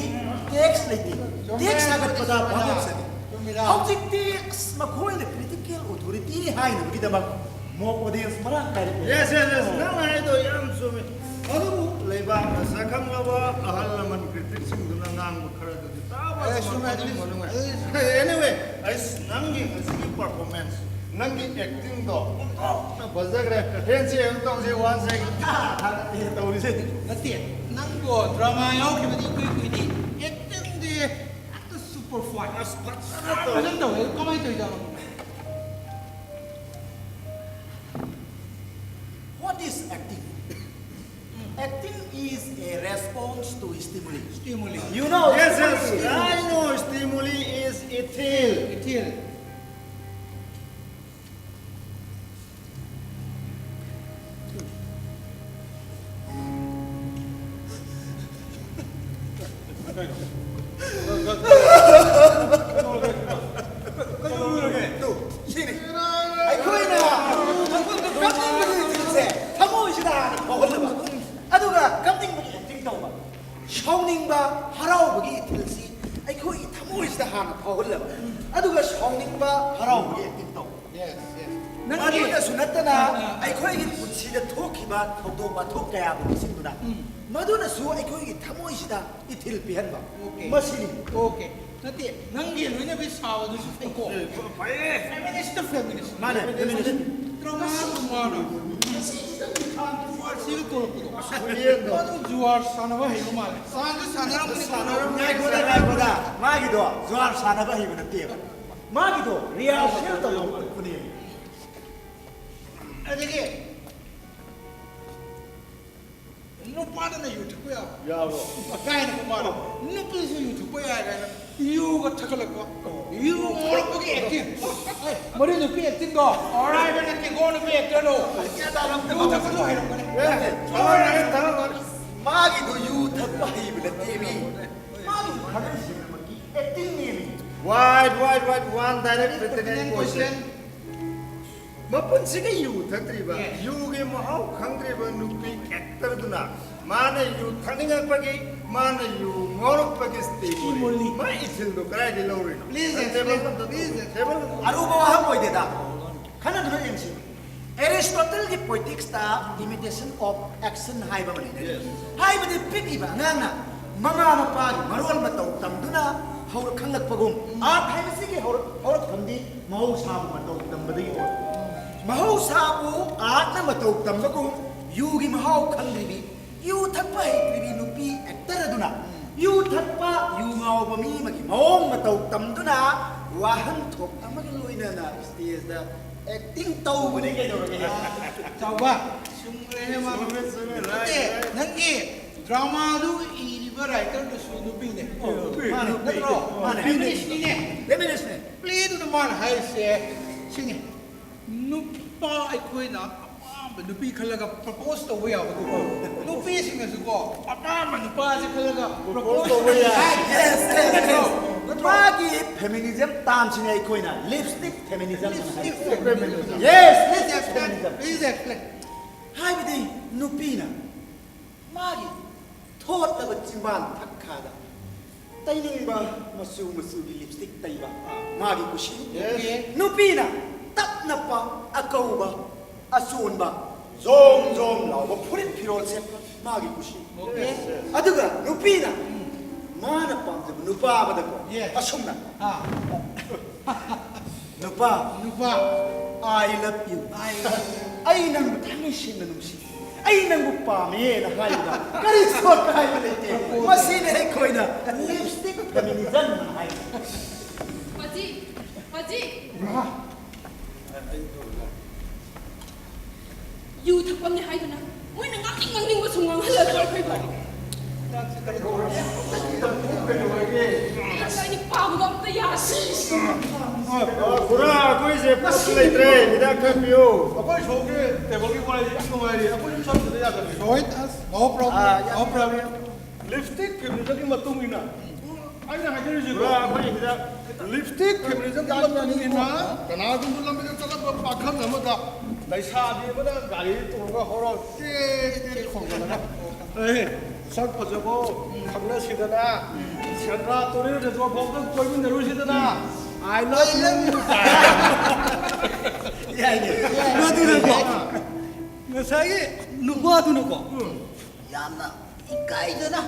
ꯇꯦꯛꯁ ꯂꯩꯇꯦ꯫ ꯇꯦꯛꯁ ꯊꯥꯒꯠꯄꯗ ꯚꯥꯕꯣꯛ ꯆꯪꯉꯤ꯫ ꯆꯨꯝꯃꯤꯗ꯫ ꯍꯧꯖꯤꯛꯇꯤ ꯑꯁ ꯃꯈꯣꯏꯅ ꯀ꯭ꯔꯤꯇꯤꯀꯦꯜ ꯑꯣꯊꯣꯔꯤꯇꯤꯅꯤ ꯍꯥꯏꯅꯕꯒꯤꯗꯃꯛ ꯃꯣꯛ ꯑꯣꯗꯤꯌꯟꯁ ꯃꯔꯥꯡ ꯀꯥꯏꯅ ꯄꯤꯔꯤ꯫ Yes, yes, yes, ꯅꯪꯅ ꯍꯥꯏꯗꯣ ꯌꯥꯝ ꯆꯨꯝꯃꯤ꯫ ꯑꯗꯨꯕꯨ ꯂꯩꯕꯥꯛꯅ ꯁꯛꯈꯪꯂꯕ ꯑꯍꯜ ꯂꯃꯟ ꯀ꯭ꯔꯤꯇꯤꯛꯁꯤꯡꯗꯨꯅ ꯉꯥꯡꯕ ꯈꯔꯗꯨꯗꯤ ꯇꯥꯕ ꯑꯦ, ꯆꯨꯝꯃꯦ, ꯃꯇꯨꯡ ꯑꯗꯨꯗꯤ ꯃꯅꯨꯡ ꯆꯨꯝꯃꯦ꯫ ꯑꯦ, anyway, ꯑꯩꯁ, ꯅꯪꯒꯤ ꯉꯁꯤꯒꯤ ꯄꯔꯐꯣꯔꯃꯦꯟꯁ, ꯅꯪꯒꯤ ꯑꯦꯛꯇꯤꯡꯗꯣ ꯑꯣꯟꯊꯣꯛꯅ ꯐꯖꯈ꯭ꯔꯦ꯫ ꯍꯦꯟꯁꯦ ꯑꯃ ꯇꯧꯁꯦ, ꯋꯥꯟꯁꯦ, ꯊꯥꯒꯠꯂꯦ ꯇꯧꯔꯤꯁꯦ꯫ ꯅꯠꯇꯦ, ꯅꯪꯕꯨ ꯗ꯭ꯔꯃꯥ ꯌꯥꯎꯈꯤꯕꯗꯤ ꯏꯀꯨꯏ ꯀꯨꯏꯗꯦ꯫ ꯑꯦꯛꯇꯤꯡꯗꯤ ꯍꯦꯛꯇ ꯁꯨꯄꯔ ꯐꯥꯏꯟ꯫ ꯑꯁ, ꯐꯖꯅ ꯇꯧꯋꯦ꯫ ꯐꯖꯅ ꯇꯧꯋꯦ꯫ ꯀꯃꯥꯏꯅ ꯇꯧꯔꯤꯖꯥꯠꯅꯣ? What is acting? Acting is a response to stimuli. Stimuli. You know, yes, yes, stimuli. I know stimuli two, ꯁꯤꯅꯤ꯫ ꯑꯩꯈꯣꯏꯅ ꯃꯉꯣꯟꯗ ꯀꯞꯅꯤꯡꯕꯒꯤ ꯏꯊꯤꯜꯁꯦ ꯊꯃꯣꯏꯁꯤꯗ ꯍꯥꯟꯅ ꯐꯥꯎꯍꯜꯂꯕ, ꯑꯗꯨꯒ ꯀꯞꯅꯤꯡꯕꯒꯤ ꯑꯦꯛꯇꯤꯡ ꯇꯧꯕ, ꯁꯥꯎꯅꯤꯡꯕ ꯍꯔꯥꯎꯕꯒꯤ ꯏꯊꯤꯜꯁꯤ ꯑꯩꯈꯣꯏꯒꯤ ꯊꯃꯣꯏꯁꯤꯗ ꯍꯥꯟꯅ ꯐꯥꯎꯍꯜꯂꯕ, ꯑꯗꯨꯒ ꯁꯥꯎꯅꯤꯡꯕ ꯍꯔꯥꯎꯕꯒꯤ ꯑꯦꯛꯇꯤꯡ ꯇꯧꯕ꯫ Yes, yes. ꯅꯪꯒꯤ ꯃꯗꯨꯗꯁꯨ ꯅꯠꯇꯅ, ꯑꯥ, ꯑꯥ, ꯑꯩꯈꯣꯏꯒꯤ ꯄꯨꯟꯁꯤꯗ ꯊꯣꯛꯈꯤꯕ ꯊꯧꯗꯣꯛ ꯋꯥꯊꯣꯛ ꯀꯌꯥꯕꯨ ꯅꯤꯡꯁꯤꯡꯗꯨꯅ, ꯎꯝ, ꯃꯗꯨꯅꯁꯨ ꯑꯩꯈꯣꯏꯒꯤ ꯊꯃꯣꯏꯁꯤꯗ ꯏꯊꯤꯜ ꯄꯤꯍꯟꯕ꯫ Okay. ꯃꯁꯤꯅꯤ꯫ Okay. ꯅꯠꯇꯦ, ꯅꯪꯒꯤ ꯂꯣꯏꯅꯕꯤ ꯁꯥꯕꯗꯨꯁꯨ ꯐꯩꯀꯣ꯫ ꯑꯦ, ꯐ-, ꯐꯩꯌꯦ꯫ Feminist, feminist꯫ ꯃꯥꯅꯦ, feminist꯫ ꯗ꯭ꯔꯃꯥ ꯗ꯭ꯔꯃꯥꯅ ꯐꯥꯔꯁꯤꯒ ꯇꯧꯔꯛꯄꯗꯣ꯫ ꯑꯁ, ꯈꯨꯌꯦꯡꯗꯣ꯫ ꯃꯥꯗꯣ ꯖꯨꯋꯥꯔ ꯁꯥꯟꯅꯕ ꯍꯩꯕ ꯃꯥꯜꯂꯦ꯫ ꯁꯥꯟꯁꯨ ꯁꯥꯟꯅꯔꯝꯒꯅꯤ, ꯁꯥꯟꯅꯔꯝꯒꯅꯤ꯫ ꯉꯥꯏꯈꯣꯗ, ꯉꯥꯏꯈꯣꯗ꯫ ꯃꯥꯒꯤꯗꯣ ꯖꯨꯋꯥꯔ ꯁꯥꯟꯅꯕ ꯍꯩꯕ ꯅꯠꯇꯦꯕ꯫ ꯃꯥꯒꯤꯗꯣ rehearsal ꯇꯧꯕ ꯈꯣꯠꯄꯅꯦ꯫ ꯑꯗꯒꯤ ꯅꯨꯄꯥꯗꯅ ꯌꯨ ꯊꯛꯄ ꯌꯥꯕ? ꯌꯥꯕ꯭ꯔꯣ? ꯀꯥꯏꯅ ꯃꯥꯅ ꯅꯨꯄꯤꯁꯨ ꯌꯨ ꯊꯛꯄ ꯌꯥꯏ ꯀꯥꯏꯅ ꯌꯨꯒ ꯊꯛꯀꯠꯂꯛꯄ꯫ U ꯉꯥꯎꯔꯛꯄꯒꯤ acting꯫ ꯑꯦ, ꯃꯗꯨ ꯅꯨꯄꯤ actingꯗꯣ꯫ ꯑꯔꯥꯏꯕ ꯅꯠꯇꯦꯀꯣ ꯅꯨꯄꯤ actorꯗꯣ꯫ ꯌꯨ ꯊꯛꯄꯁꯨ ꯍꯩꯔꯝꯒꯅꯤ꯫ ꯑꯦ, ꯊꯛꯑꯣꯏ, ꯊꯛꯑꯣꯏ꯫ ꯃꯥꯒꯤꯗꯣ ꯌꯨ ꯊꯛꯄ ꯍꯩꯕ ꯅꯠꯇꯦꯃꯤ꯫ ꯃꯥꯒꯤ ꯈꯗ꯭ꯔꯁꯤꯡꯗꯨꯃꯛꯀꯤ actingꯅꯦꯃꯤ꯫ Wait, wait, wait, one direct pertinent question. Question. ꯃꯄꯨꯟꯁꯤꯒ ꯌꯨ ꯊꯛꯇ꯭ꯔꯤꯕ, yes, ꯌꯨꯒꯤ ꯃꯍꯥꯎ ꯈꯪꯗ꯭ꯔꯤꯕ ꯅꯨꯄꯤ actorꯗꯨꯅ ꯃꯥꯅ ꯌꯨ ꯊꯛꯅꯤꯡꯉꯛꯄꯒꯤ, ꯃꯥꯅ ꯌꯨ ꯉꯥꯎꯔꯛꯄꯒꯤ stimuli, stimuli, ꯃꯥ ꯏꯊꯤꯜꯗꯣ ꯀꯗꯥꯏꯗꯒꯤ ꯂꯧꯔꯤꯅꯣ? Please explain, table ꯑꯝꯇ please explain꯫ Table ꯑꯝꯇ꯫ ꯑꯔꯨꯕ ꯋꯥꯐꯝ ꯑꯣꯏꯗꯦꯗ꯫ ꯈꯟꯅꯗꯨꯅ ꯌꯦꯡꯁꯤ꯫ Aristotleꯒꯤ Poeticsꯇ imitation of action ꯍꯥꯏꯕ ꯑꯃ ꯂꯩꯅꯩ꯫ Yes. ꯍꯥꯏꯕꯗꯤ ꯄꯤꯛꯂꯤꯕ ꯑꯉꯥꯡꯅ ꯃꯃꯥ ꯃꯄꯥꯒꯤ ꯃꯔꯣꯜ ꯃꯇꯧ ꯇꯝꯗꯨꯅ ꯍꯧꯔꯛ ꯈꯪꯂꯛꯄꯒꯨꯝ, art ꯍꯥꯏꯕꯁꯤꯒꯤ ꯍꯧꯔꯛ-, ꯍꯧꯔꯛꯐꯝꯗꯤ ꯃꯍꯧꯁꯥꯕꯨ ꯃꯇꯧ ꯇꯝꯕꯗꯒꯤ ꯍꯧꯔꯛꯏ꯫ ꯃꯍꯧꯁꯥꯕꯨ artꯅ ꯃꯇꯧ ꯇꯝꯕꯒꯨꯝ, ꯌꯨꯒꯤ ꯃꯍꯥꯎ ꯈꯪꯗ꯭ꯔꯤꯕꯤ, ꯌꯨ ꯊꯛꯄ ꯍꯩꯇ꯭ꯔꯤꯕꯤ ꯅꯨꯄꯤ actor ꯑꯗꯨꯅ ꯌꯨ ꯊꯛꯄ, ꯌꯨ ꯉꯥꯎꯕ ꯃꯤ ꯑꯃꯒꯤ ꯃꯑꯣꯡ ꯃꯇꯧ ꯇꯝꯗꯨꯅ ꯋꯥꯍꯟꯊꯣꯛ ꯑꯃꯒ ꯂꯣꯏꯅꯅ stageꯇ acting ꯇꯧꯕꯅꯤ ꯀꯩꯗꯧꯔꯒꯦ? ꯆꯥꯎꯕ, ꯆꯨꯝꯈ꯭ꯔꯦꯍꯦ ꯃꯥ꯫ ꯆꯨꯝꯃꯦ, ꯆꯨꯝꯃꯦ, right, ꯅꯠꯇꯦ, right꯫ ꯅꯪꯒꯤ dramaꯗꯨ ꯏꯔꯤꯕ ꯔꯥꯏꯇꯔꯗꯨꯁꯨ ꯅꯨꯄꯤꯅꯦ꯫ ꯃꯥꯅꯦ, ꯅꯠꯇ꯭ꯔꯣ? ꯃꯥꯅꯦ꯫ ꯐꯦꯃꯤꯅꯤꯁ꯭ꯠꯅꯤꯅꯦ꯫ ꯐꯦꯃꯤꯅꯤꯁ꯭ꯠꯅꯦ꯫ ꯄ꯭ꯂꯦꯗꯨꯅ ꯃꯥꯅ ꯍꯥꯏꯔꯤꯁꯦ ꯁꯤꯅꯤ, ꯅꯨꯄꯥ ꯑꯩꯈꯣꯏꯅ ꯑꯄꯥꯝꯕ ꯅꯨꯄꯤ ꯈꯜꯂꯒ ꯄ꯭ꯔꯄꯣꯖ ꯇꯧꯕ ꯌꯥꯕꯗꯨꯀꯣ, ꯅꯨꯄꯤꯁꯤꯡꯅꯁꯨꯀꯣ ꯑꯄꯥꯝꯕ ꯅꯨꯄꯥꯁꯦ ꯈꯜꯂꯒ ꯄ꯭ꯔꯄꯣꯖ ꯇꯧꯕ ꯌꯥꯏ꯫ Yes, yes, yes. ꯅꯠꯇ꯭ꯔꯣ? ꯃꯥꯒꯤ ꯐꯦꯃꯤꯅꯤꯖꯝ ꯇꯥꯝꯁꯤꯅꯦ ꯑꯩꯈꯣꯏꯅ lipstick feminism. Yes, lipstick feminism. Please explain. ꯍꯥꯏꯕꯗꯤ ꯅꯨꯄꯤꯅ ꯃꯥꯒꯤ ꯊꯣꯠꯂꯕ ꯆꯤꯝꯕꯥꯟ ꯊꯛꯈꯥꯗ ꯇꯩꯅꯤꯡꯕ ꯃꯆꯨ ꯃꯆꯨꯒꯤ ꯂꯤꯞꯁ꯭ꯇꯤꯛ ꯇꯩꯕ ꯃꯥꯒꯤ ꯀꯨꯁꯤ꯫ Yes. ꯅꯨꯄꯤꯅ ꯇꯞꯅꯞꯄ, ꯑꯀꯧꯕ, ꯑꯆꯣꯟꯕ, ꯖꯣꯝ ꯖꯣꯝ ꯂꯥꯎꯕ ꯐꯨꯔꯤꯠ ꯐꯤꯔꯣꯜ ꯁꯦꯠꯄ ꯃꯥꯒꯤ ꯀꯨꯁꯤ꯫ Yes. ꯑꯗꯨꯒ ꯅꯨꯄꯤꯅ ꯃꯥꯅ ꯄꯥꯝꯖꯕ ꯅꯨꯄꯥ ꯑꯃꯗꯀꯣ Yes. ꯑꯁꯨꯝꯅ ꯑꯥ꯫ ꯅꯨꯄꯥ, ꯅꯨꯄꯥ꯫ I love you. I love you. ꯑꯩ ꯅꯪꯕꯨ ꯊꯃꯣꯏ ꯁꯦꯡꯅ ꯅꯨꯡꯁꯤ꯫ ꯑꯩ ꯅꯪꯕꯨ ꯄꯥꯝꯃꯦꯅ ꯍꯥꯏꯕꯗ ꯀꯔꯤ ꯁꯣꯛ ꯍꯥꯏꯕ ꯂꯩꯇꯦ꯫ ꯃꯁꯤꯅꯤ ꯑꯩꯈꯣꯏꯅ ꯂꯤꯞꯁ꯭ꯇꯤꯛ ꯐꯦꯃꯤꯅꯤꯖꯝ ꯍꯥꯏꯕ꯫ ꯄꯥꯖꯤ, ꯄꯥꯖꯤ꯫ ꯌꯨ ꯊꯛꯐꯝꯅꯤ ꯍꯥꯏꯗꯨꯅ ꯃꯣꯏꯅ ꯉꯥꯡꯅꯤꯡ ꯉꯥꯡꯅꯤꯡꯕꯁꯨ ꯉꯥꯡꯍꯜꯂꯗ꯭ꯔꯣ ꯑꯩꯈꯣꯏꯕꯨ? ꯑꯩ ꯄꯥꯕꯒ ꯑꯝꯇ ꯌꯥꯗ꯭ꯔꯦ꯫ ꯈꯨꯔꯥ, ꯑꯩꯈꯣꯏꯁꯦ ꯄꯣꯠꯁꯨ ꯂꯩꯇ꯭ꯔꯦ, ꯍꯤꯗꯥꯛ ꯈꯔ ꯄꯤꯌꯨ꯫ ꯑꯩꯈꯣꯏ ꯁꯣꯝꯒꯤ ꯇꯦꯕꯜꯒꯤ ꯋꯥꯔꯤꯁꯦ ꯌꯥꯝ ꯅꯨꯡꯉꯥꯏꯔꯤ, ꯑꯩꯈꯣꯏꯁꯨ ꯆꯠꯇꯗ ꯌꯥꯗꯕꯅꯤ꯫ Join us, no problem, no problem. Lipstick ꯐꯦꯃꯤꯅꯤꯖꯝꯒꯤ ꯃꯇꯨꯡ ꯏꯟꯅ ꯑꯩꯅ ꯍꯥꯏꯖꯔꯤꯁꯤꯀꯣ, ꯂꯤꯞꯁ꯭ꯇꯤꯛ ꯐꯦꯃꯤꯅꯤꯖꯝꯒꯤ ꯃꯇꯨꯡ ꯏꯟꯅ ꯀꯅꯥꯒꯨꯝꯕ ꯂꯝꯕꯤꯗ ꯆꯠꯂꯝꯕ ꯄꯥꯈꯪ ꯑꯃꯗ ꯂꯩꯁꯥꯕꯤ ꯑꯃꯅ ꯒꯥꯔꯤ ꯇꯣꯡꯉꯒ ꯍꯣꯔꯣꯟ ꯇꯦꯠ ꯇꯦꯠ ꯈꯣꯡꯖꯤꯜꯂꯒ, "ꯑꯦ, ꯁꯛ ꯐꯖꯕꯣ, ꯈꯪꯅꯁꯤꯗꯅ, ꯁꯦꯟꯗ꯭ꯔꯥ ꯇꯨꯔꯦꯜ ꯔꯤꯖꯣꯔꯠ ꯐꯥꯎꯗ ꯀꯣꯏꯃꯤꯟꯅꯔꯨꯁꯤꯗꯅ, I love you." ꯌꯥꯏꯅꯦ꯫ ꯃꯗꯨꯅꯀꯣ, ꯉꯁꯥꯏꯒꯤ ꯅꯨꯄꯥꯗꯨꯅꯀꯣ, ꯌꯥꯝꯅ ꯏꯀꯥꯏꯖꯅ,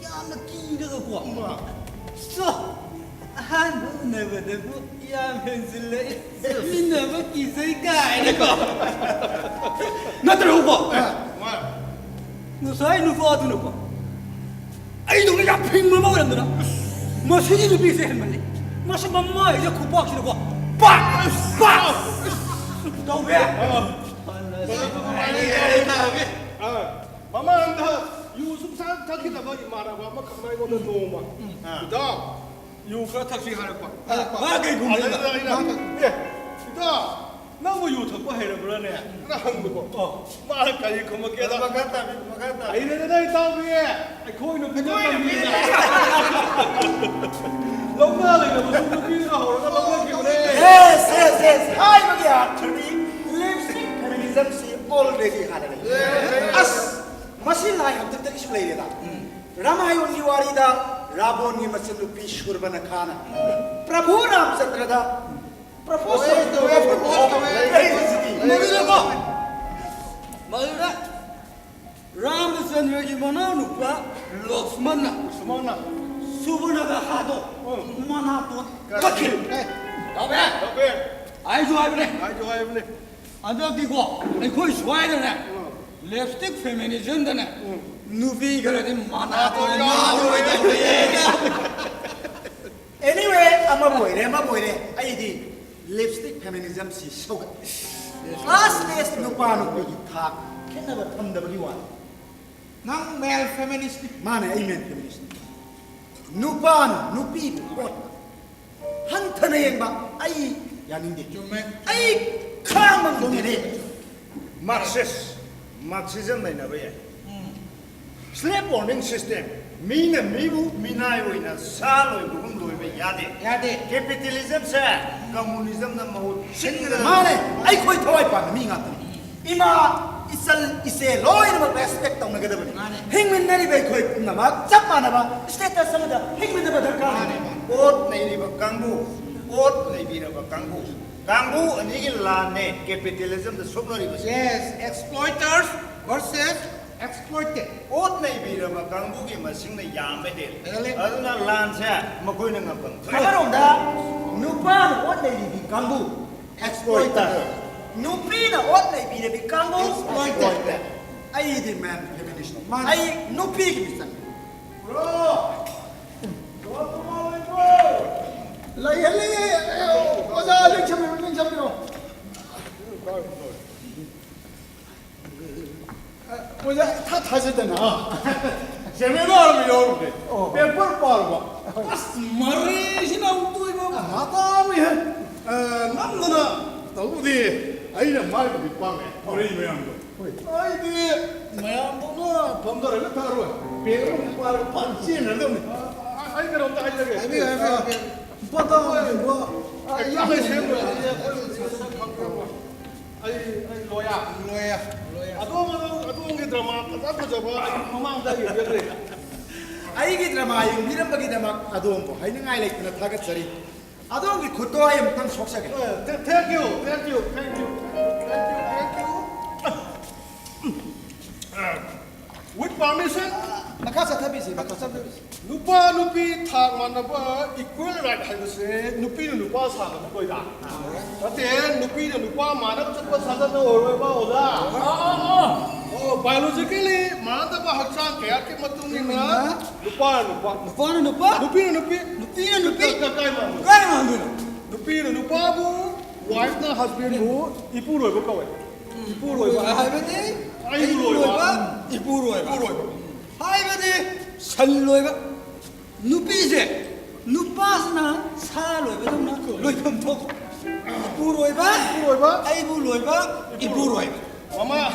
ꯌꯥꯝꯅ ꯀꯤꯔꯒꯀꯣ, "ꯁꯣ, ꯑꯍꯥꯟꯕ ꯎꯅꯕꯗꯕꯨ ꯌꯥꯝ ꯍꯦꯟꯖꯤꯜꯂꯛꯏ, ꯆꯠꯃꯤꯟꯅꯕ ꯀꯤꯖꯩ" ꯀꯥꯏꯅꯀꯣ꯫ ꯅꯠꯇ꯭ꯔꯣꯀꯣ? ꯉꯁꯥꯏ ꯅꯨꯄꯥꯗꯨꯅꯀꯣ, ꯑꯩꯗꯧꯅ ꯌꯥꯝ ꯐꯤꯡꯕ ꯑꯃ ꯑꯣꯏꯔꯝꯗꯅ, "ꯃꯁꯤꯒꯤ ꯅꯨꯄꯤꯁꯦ ꯍꯦꯟꯃꯜꯂꯤ, ꯃꯁꯤ ꯃꯃꯥꯏꯁꯦ ꯈꯨꯄꯥꯛꯁꯤꯗꯀꯣ ꯄꯥꯛ ꯄꯥꯛ ꯇꯧꯋꯦ"꯫ ꯑꯥ꯫ ꯃꯃꯥꯡꯗ ꯌꯨ ꯁꯨꯡꯊꯛ ꯊꯛꯈꯤꯗꯕ ꯏꯃꯥꯟꯅꯕ ꯑꯃꯈꯛꯅ ꯑꯩꯉꯣꯟꯗ ꯅꯣꯡꯃ, "ꯏꯇꯥꯎ, ꯌꯨ ꯈꯔ ꯊꯛꯁꯤ" ꯍꯥꯏꯔꯛꯄ꯫ ꯃꯥ ꯀꯩ ꯈꯨꯝꯃꯤ? ꯑꯗꯨꯗ ꯑꯩꯅ, "ꯑꯦ, ꯏꯇꯥꯎ, ꯅꯪꯕꯨ ꯌꯨ ꯊꯛꯄ ꯍꯩꯔꯕ꯭ꯔꯥꯅꯦ?" ꯅ ꯍꯪꯕꯀꯣ꯫ ꯑꯣ꯫ ꯃꯥꯅ ꯀꯔꯤ ꯈꯨꯝꯃꯛꯀꯦꯗ? ꯃꯈꯥ ꯇꯥꯕꯤ, ꯃꯈꯥ ꯇꯥꯕꯤ꯫ "ꯍꯩꯔꯦꯗꯅ, ꯏꯇꯥꯎꯕꯤ, ꯑꯩꯈꯣꯏ ꯅꯨꯄꯤꯅ ꯇꯝꯕꯤꯗꯅ ꯂꯧꯅ ꯂꯩꯔꯕꯁꯨ ꯅꯨꯄꯤꯗꯨꯅ ꯍꯧꯔꯒ ꯂꯧꯅꯈꯤꯕꯅꯦ"꯫ Yes, yes, yes. ꯍꯥꯏꯕꯒꯤ ꯑꯥꯔꯊꯗꯤ lipstick feminism ꯁꯤ already ꯍꯥꯟꯅ ꯂꯩ꯫ ꯑꯁ, ꯃꯁꯤ ꯂꯥꯏ ꯍꯥꯛꯇꯛꯇꯒꯤꯁꯨ ꯂꯩꯔꯦꯗ꯫ ꯔꯥꯃꯥꯌꯣꯟꯒꯤ ꯋꯥꯔꯤꯗ ꯔꯥꯕꯣꯟꯒꯤ ꯃꯆꯟꯅꯨꯄꯤ ꯁꯨꯔꯕꯅꯈꯥꯅ ꯄ꯭ꯔꯚꯨ ꯔꯥꯝꯆꯟꯗ꯭ꯔꯗ propose ꯇꯧꯋꯦ, propose ꯇꯧꯋꯦ, propose ꯇꯧꯋꯦ꯫ ꯂꯩꯔꯤꯁꯤꯗꯤ꯫ ꯃꯗꯨꯗꯀꯣ, ꯃꯗꯨꯗ ꯔꯥꯃꯆꯟꯗ꯭ꯔꯒꯤ ꯃꯅꯥꯎꯅꯨꯄꯥ ꯂꯛꯁꯃꯟꯅ, ꯂꯛꯁꯃꯟꯅ ꯁꯨꯕꯔꯅꯒ ꯍꯥꯗꯣ ꯃꯅꯥꯇꯣꯟ ꯀꯛꯈꯤ꯫ ꯑꯦ, ꯇꯧꯋꯦ꯫ ꯇꯧꯋꯦ꯫ ꯑꯩꯁꯨ ꯍꯥꯏꯕꯅꯦ꯫ ꯑꯩꯁꯨ ꯍꯥꯏꯕꯅꯦ꯫ ꯍꯟꯗꯛꯇꯤꯀꯣ, ꯑꯩꯈꯣꯏ ꯁ꯭ꯋꯥꯏꯗꯅꯦ, ꯎꯝ꯫ Lipstick feminism ꯗꯅꯦ, ꯎꯝ꯫ ꯅꯨꯄꯤ ꯈꯔꯗꯤ ꯃꯅꯥꯇꯣꯟ ꯉꯥꯎꯔꯣꯏ ꯇꯧꯔꯤꯌꯦ꯫ Anyway, ꯑꯃꯕꯨ ꯑꯣꯏꯔꯦ, ꯑꯃꯕꯨ ꯑꯣꯏꯔꯦ, ꯑꯩꯗꯤ lipstick feminism ꯁꯤ ꯁꯧꯒꯠ-, classless ꯅꯨꯄꯥ ꯅꯨꯄꯤꯒꯤ ꯊꯥꯛ ꯈꯦꯠꯅꯕ ꯊꯝꯗꯕꯒꯤ ꯋꯥꯅꯤ꯫ ꯅꯪ male feminist ꯅꯤ꯫ ꯃꯥꯅꯦ, ꯑꯩ male feminist ꯅꯤ꯫ ꯅꯨꯄꯥꯅ ꯅꯨꯄꯤꯕꯨ ꯑꯣꯠꯄ, ꯍꯟꯊꯅ ꯌꯦꯡꯕ ꯑꯩ ꯌꯥꯅꯤꯡꯗꯦ꯫ ꯆꯨꯝꯃꯦ꯫ ꯑꯩ ꯈꯥꯡꯕ ꯉꯝꯗꯦꯅꯦ꯫ Marxist, Marxism ꯅꯩꯅꯕ ꯌꯥꯏ꯫ ꯎꯝ꯫ Slave owning system, ꯃꯤꯅ ꯃꯤꯕꯨ ꯃꯤꯅꯥꯏ ꯑꯣꯏꯅ ꯁꯥ ꯂꯣꯏꯕꯒꯨꯝ ꯂꯣꯏꯕ ꯌꯥꯗꯦ꯫ ꯌꯥꯗꯦ꯫ Capitalism ꯁꯦ communism ꯅ ꯃꯍꯨꯠ ꯁꯤꯟꯒꯗꯕꯅꯤ꯫ ꯃꯥꯅꯦ, ꯑꯩꯈꯣꯏ ꯊꯋꯥꯏ ꯄꯥꯟꯕ ꯃꯤ ꯉꯥꯛꯇꯅꯤ꯫ ꯏꯃꯥ, ꯏꯆꯜ, ꯏꯆꯦ ꯂꯣꯏꯅꯃꯛ respect ꯇꯧꯅꯒꯗꯕꯅꯤ꯫ ꯃꯥꯅꯦ꯫ ꯍꯤꯡꯃꯤꯟꯅꯔꯤꯕ ꯑꯩꯈꯣꯏ ꯄꯨꯝꯅꯃꯛ ꯆꯞ ꯃꯥꯟꯅꯕ status ꯑꯃꯗ ꯍꯤꯡꯃꯤꯟꯅꯕ ꯗꯔꯀꯥꯔ ꯂꯩ꯫ ꯃꯥꯅꯦ, ꯃꯥꯅꯦ꯫ ꯑꯣꯠ ꯅꯩꯔꯤꯕ ꯀꯥꯡꯕꯨ, ꯑꯣꯠ ꯅꯩꯕꯤꯔꯕ ꯀꯥꯡꯕꯨ, ꯀꯥꯡꯕꯨ ꯑꯅꯤꯒꯤ ꯂꯥꯟꯅꯦ capitalism ꯗ ꯁꯣꯛꯅꯔꯤꯕꯁꯦ꯫ Yes, exploiters versus exploited. ꯑꯣꯠ ꯅꯩꯕꯤꯔꯕ ꯀꯥꯡꯕꯨꯒꯤ ꯃꯁꯤꯡꯅ ꯌꯥꯝꯕ ꯍꯦꯜꯂꯤ꯫ ꯍꯦꯜꯂꯤ꯫ ꯑꯗꯨꯅ ꯂꯥꯟꯁꯦ ꯃꯈꯣꯏꯅ ꯉꯝꯐꯝ ꯊꯣꯛꯑꯦ꯫ ꯑꯃꯔꯣꯝꯗ ꯅꯨꯄꯥꯅ ꯑꯣꯠ ꯅꯩꯕꯤꯕꯤ ꯀꯥꯡꯕꯨ exploiter꯫ ꯅꯨꯄꯤꯅ ꯑꯣꯠ ꯅꯩꯕꯤꯔꯕꯤ ꯀꯥꯡꯕꯨ exploiter꯫ ꯑꯩꯗꯤ male feminist ꯅꯤ꯫ ꯃꯥꯅꯤ꯫ ꯑꯩ ꯅꯨꯄꯤꯒꯤ ꯃꯤꯆꯪ꯫ Bro! Bro, ꯀꯃꯥꯏ ꯂꯩꯕ꯭ꯔꯣ? ꯂꯩꯍꯜꯂꯦ꯫ ꯑꯣꯖꯥ, ꯂꯤꯡ ꯁꯝꯕꯤꯔꯣ, ꯂꯤꯡ ꯁꯝꯕꯤꯔꯣ꯫ ꯑꯣꯖꯥ, ꯏꯊꯥ ꯊꯥꯖꯗꯅ ꯁꯦꯃꯤꯅꯥꯔ ꯑꯃ ꯌꯥꯎꯔꯨꯕꯅꯦ꯫ ꯑꯣ꯫ ꯄꯦꯄꯔ ꯄꯥꯔꯨꯕ꯫ ꯑꯁ, ꯃꯔꯩꯁꯤꯅ ꯑꯃꯨꯛꯇꯣꯏꯕ꯫ ꯃꯇꯥ ꯑꯃ ꯏꯍꯦ꯫ ꯑ, ꯅꯝꯗꯅ ꯇꯧꯕꯗꯤ ꯑꯩꯅ ꯃꯥꯏꯕꯨꯗꯤ ꯄꯥꯝꯃꯦ, ꯃꯔꯩ ꯃꯌꯥꯝꯗꯣ꯫ ꯍꯣꯏ꯫ ꯑꯩꯗꯤ ꯃꯌꯥꯝꯗꯧꯅ ꯐꯝꯊꯔꯒ ꯊꯥꯔꯣꯏ꯫ ꯄꯦꯄꯔ ꯑꯃ ꯄꯥꯔꯒ ꯐꯠ ꯆꯦꯟꯈ꯭ꯔꯗꯕꯅꯤ꯫ ꯑ, ꯑ, ꯑꯩ ꯀꯩꯅꯣꯝꯇ ꯍꯥꯏꯖꯒꯦ꯫ ꯍꯥꯏꯕꯤꯌꯨ, ꯍꯥꯏꯕꯤꯌꯨ, ꯍꯥꯏꯕꯤꯌꯨ꯫ ꯂꯨꯄꯥ ꯇꯔꯥ ꯑ, ꯍꯨꯝꯐꯨ꯫ ꯑ, ꯌꯥꯝ ꯂꯩꯁꯦ꯫ ꯑꯩ, ꯑꯩ ꯂꯣꯌꯥ꯫ ꯂꯣꯌꯥ꯫ ꯑꯗꯣꯝ, ꯑꯗꯣꯝ, ꯑꯗꯣꯝꯒꯤ ꯗ꯭ꯔꯃꯥ ꯐꯖ ꯐꯖꯕ ꯑꯩ ꯃꯃꯥꯡꯗ ꯌꯦꯡꯖꯈ꯭ꯔꯦ꯫ ꯑꯩꯒꯤ ꯗ꯭ꯔꯃꯥ ꯌꯦꯡꯕꯤꯔꯝꯕꯒꯤꯗꯃꯛ ꯑꯗꯣꯝꯕꯨ ꯍꯥꯏꯅꯤꯡꯉꯥꯏ ꯂꯩꯇꯅ ꯊꯥꯒꯠꯆꯔꯤ꯫ ꯑꯗꯣꯝꯒꯤ ꯈꯨꯠꯇꯣ ꯑꯩ ꯑꯃꯨꯛꯇꯪ ꯁꯣꯛꯆꯒꯦ꯫ ꯑ, th-, thank you, thank you, thank you, thank you, thank you, thank you. With permission, ꯃꯈꯥ ꯆꯠꯊꯕꯤꯁꯤ, ꯃꯈꯥ ꯆꯠꯊꯕꯤꯁꯤ꯫ ꯅꯨꯄꯥ ꯅꯨꯄꯤ ꯊꯥꯛ ꯃꯥꯟꯅꯕ equal right ꯍꯥꯏꯕꯁꯦ ꯅꯨꯄꯤꯅ ꯅꯨꯄꯥ ꯁꯥꯗꯕ ꯑꯣꯏꯗ? ꯅꯠꯇꯦ, ꯅꯨꯄꯤꯅ ꯅꯨꯄꯥ ꯃꯥꯟꯅꯕ ꯆꯠꯄ ꯁꯥꯖꯠꯅ ꯑꯣꯏꯔꯣꯏꯕ, ꯑꯣꯖꯥ꯫ ꯑꯥ, ꯑꯥ, ꯑꯥ꯫ ꯑꯣ, biologically ꯃꯥꯟꯅꯗꯕ ꯍꯛꯆꯥꯡ ꯀꯌꯥꯒꯤ ꯃꯇꯨꯡ ꯏꯟꯅ ꯅꯨꯄꯥꯅ ꯅꯨꯄꯥ, ꯅꯨꯄꯥꯅ ꯅꯨꯄꯥ, ꯅꯨꯄꯤꯅ ꯅꯨꯄꯤ, ꯅꯨꯄꯤꯅ ꯅꯨꯄꯤ꯫ ꯀ-, ꯀ-, ꯀꯥꯏ ꯃꯥꯟꯗꯣꯏꯅꯣ? ꯀꯥꯏ ꯃꯥꯟꯗꯣꯏꯅꯣ? ꯅꯨꯄꯤꯅ ꯅꯨꯄꯥꯕꯨ Wife ꯅ husband ꯕꯨ ꯏꯄꯨꯔꯣꯏꯕ ꯀꯧꯋꯦ꯫ ꯏꯄꯨꯔꯣꯏꯕ꯫ ꯍꯥꯏꯕꯗꯤ ꯑꯩꯕꯨ ꯂꯣꯏꯕ꯫ ꯏꯄꯨꯔꯣꯏꯕ꯫ ꯏꯄꯨꯔꯣꯏꯕ꯫ ꯍꯥꯏꯕꯗꯤ ꯁꯟ ꯂꯣꯏꯕ꯫ ꯅꯨꯄꯤꯁꯦ ꯅꯨꯄꯥꯁꯤꯅ ꯁꯥ ꯂꯣꯏꯕꯗꯧꯅ ꯂꯣꯏꯐꯝ ꯊꯣꯛ꯫ ꯏꯄꯨꯔꯣꯏꯕ, ꯏꯄꯨꯔꯣꯏꯕ꯫ ꯑꯩꯕꯨ ꯂꯣꯏꯕ, ꯏꯄꯨꯔꯣꯏꯕ꯫ ꯃꯃꯥ,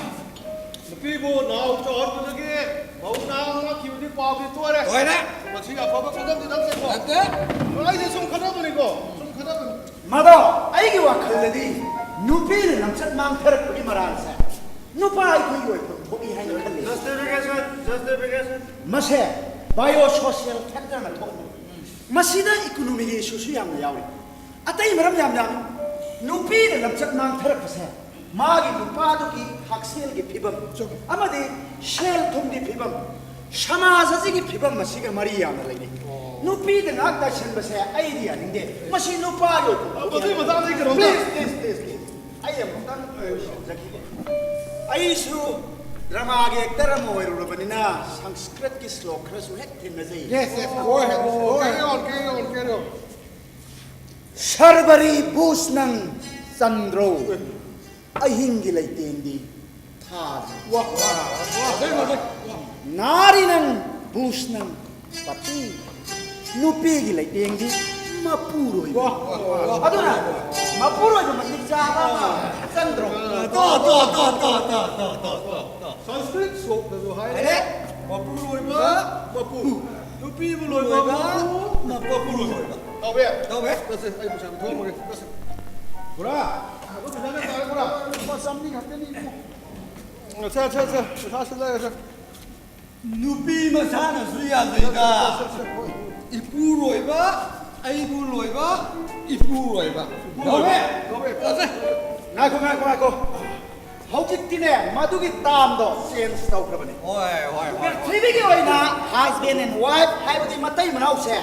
ꯅꯨꯄꯤꯕꯨ ꯅꯥꯎ ꯆꯥꯎꯍꯟꯕꯗꯒꯤ ꯃꯧ ꯅꯥꯎ ꯉꯥꯛꯈꯤꯕꯗꯤ ꯄꯥꯎꯗꯤ ꯇꯣꯏꯔꯦ꯫ ꯇꯣꯏꯔꯦ꯫ ꯃꯁꯤ ꯑꯐꯕ ꯈꯨꯗꯝꯗꯤ ꯅꯠꯇꯦꯀꯣ꯫ ꯅꯠꯇꯦ꯫ ꯑꯩꯁꯦ ꯁꯨꯝ ꯈꯟꯅꯕꯅꯤꯀꯣ, ꯁꯨꯝ ꯈꯟꯅꯕꯅꯤ꯫ ꯃꯗꯣ ꯑꯩꯒꯤ ꯋꯥꯈꯜꯗꯗꯤ ꯅꯨꯄꯤꯅ ꯂꯝꯆꯠ ꯃꯥꯡꯊꯔꯛꯄꯒꯤ ꯃꯔꯥꯜꯁꯦ ꯅꯨꯄꯥ ꯑꯩꯈꯣꯏꯒꯤ ꯑꯣꯏꯐꯝ ꯊꯣꯛꯏ ꯍꯥꯏꯅ ꯈꯜꯂꯤ꯫ Justification, justification. ꯃꯁꯦ biosocial factor ꯅ ꯊꯣꯛꯍꯟꯕꯅꯤ꯫ ꯃꯁꯤꯗ economy ꯒꯤ issue ꯁꯨ ꯌꯥꯝꯅ ꯌꯥꯎꯔꯤ꯫ ꯑꯇꯩ ꯃꯔꯝ ꯌꯥꯝ ꯌꯥꯝꯃꯤ꯫ ꯅꯨꯄꯤꯅ ꯂꯝꯆꯠ ꯃꯥꯡꯊꯔꯛꯄꯁꯦ ꯃꯥꯒꯤ ꯅꯨꯄꯥꯗꯨꯒꯤ ꯍꯛꯁꯦꯜꯒꯤ ꯐꯤꯕꯝ ꯆꯨꯝꯃꯤ꯫ ꯑꯃꯗꯤ ꯁꯦꯜ ꯊꯨꯝꯒꯤ ꯐꯤꯕꯝ, ꯁꯃꯥꯖ ꯑꯁꯤꯒꯤ ꯐꯤꯕꯝ ꯑꯁꯤꯒ ꯃꯔꯤ ꯌꯥꯝꯅ ꯂꯩꯅꯩ꯫ ꯑꯣ꯫ ꯅꯨꯄꯤꯗ ꯉꯥꯏꯍꯥꯛ ꯇꯥꯏꯁꯟꯕꯁꯦ ꯑꯩꯗꯤ ꯌꯥꯅꯤꯡꯗꯦ꯫ ꯃꯁꯤ ꯅꯨꯄꯥꯒꯤ ꯑꯣꯏꯕ ꯑ, ꯃꯗꯨꯒꯤ ꯃꯇꯥꯡꯗ ꯑꯩ ꯀꯩꯅꯣꯝꯇ Please, please, please, please. ꯑꯩ ꯑꯃꯨꯛꯇꯪ ꯂꯣꯏꯁꯤꯟꯖꯈꯤꯒꯦ꯫ ꯑꯩꯁꯨ ꯗ꯭ꯔꯃꯥꯒꯤ actor ꯑꯃ ꯑꯣꯏꯔꯨꯔꯕꯅꯤꯅ ꯁꯪꯁꯀ꯭ꯔꯠꯀꯤ ꯁ꯭ꯂꯣꯛ ꯈꯔꯁꯨ ꯍꯦꯛ ꯊꯦꯡꯅꯖꯩ꯫ Yes, yes, go ahead, go ahead. Carry on, carry on, carry on. ꯁꯔꯕꯔꯤ ꯕꯨꯁ ꯅꯪ ꯆꯟꯗ꯭ꯔꯣ? ꯑꯍꯤꯡꯒꯤ ꯂꯩꯇꯦꯡꯗꯤ ꯁꯥꯁꯦ꯫ ꯋꯥ, ꯋꯥ, ꯋꯥ, ꯐꯖꯩ, ꯐꯖꯩ꯫ ꯅꯥꯔꯤ ꯅꯪ, ꯕꯨꯁ ꯅꯪ, ꯄꯥꯇꯤ꯫ ꯅꯨꯄꯤꯒꯤ ꯂꯩꯇꯦꯡꯗꯤ ꯃꯄꯨꯔꯣꯏꯕ꯫ ꯋꯥ, ꯋꯥ, ꯋꯥ꯫ ꯑꯗꯨꯅ ꯃꯄꯨꯔꯣꯏꯕ ꯃꯇꯤꯛ ꯆꯥꯕ ꯑꯃ ꯆꯪꯗ꯭ꯔꯣ? ꯇꯣ, ꯇꯣ, ꯇꯣ꯫ ꯁꯪꯁꯀ꯭ꯔꯤꯠ ꯁ꯭ꯂꯣꯛꯇꯁꯨ ꯍꯥꯏꯔꯦ꯫ ꯍꯥꯏꯔꯦ꯫ ꯃꯄꯨꯔꯣꯏꯕ, ꯃꯄꯨ꯫ ꯅꯨꯄꯤꯕꯨ ꯂꯣꯏꯕ, ꯂꯣꯏꯕ, ꯃꯄꯨ, ꯃꯄꯨ꯫ ꯃꯄꯨꯔꯣꯏꯕ꯫ ꯇꯧꯕ ꯌꯥꯏ꯫ ꯇꯧꯕ ꯌꯥꯏ꯫ ꯆꯠꯁꯦ, ꯑꯩ ꯄꯩꯁꯥ ꯄꯤꯊꯣꯛꯑꯝꯃꯒꯦ꯫ ꯆꯠꯁꯦ꯫ ꯄꯨꯔꯥ꯫ ꯑꯗꯨ ꯄꯩꯁꯥ ꯀꯌꯥ ꯇꯥꯔꯦ, ꯄꯨꯔꯥ? ꯂꯨꯄꯥ ꯆꯥꯝꯃꯔꯤ ꯈꯛꯇꯅꯤ, ꯏꯕꯨꯡꯉꯣ꯫ ꯑꯠꯆꯥ, ꯑꯠꯆꯥ, ꯑꯠꯆꯥ꯫ ꯄꯩꯁꯥ ꯁꯤꯜꯂꯒꯦ, ꯁꯦ꯫ ꯅꯨꯄꯤ ꯃꯁꯥꯅꯁꯨ ꯌꯥꯖꯩꯗ꯫ ꯏꯄꯨꯔꯣꯏꯕ, ꯑꯩꯕꯨ ꯂꯣꯏꯕ, ꯏꯄꯨꯔꯣꯏꯕ꯫ ꯂꯧꯔꯦ? ꯂꯧꯔꯦ꯫ ꯉꯥꯏꯈꯣ, ꯉꯥꯏꯈꯣ, ꯉꯥꯏꯈꯣ꯫ ꯍꯧꯖꯤꯛꯇꯤꯅꯦ, ꯃꯗꯨꯒꯤ ꯇꯥꯝꯗꯣ ꯆꯦꯟꯖ ꯇꯧꯈ꯭ꯔꯕꯅꯦ꯫ ꯍꯣꯏ, ꯍꯣꯏ, ꯍꯣꯏ, ꯍꯣꯏ꯫ ꯄ꯭ꯔꯤꯊꯤꯕꯤꯒꯤ ꯑꯣꯏꯅ husband and wife ꯍꯥꯏꯕꯗꯤ ꯃꯇꯩ ꯃꯅꯥꯎꯁꯦ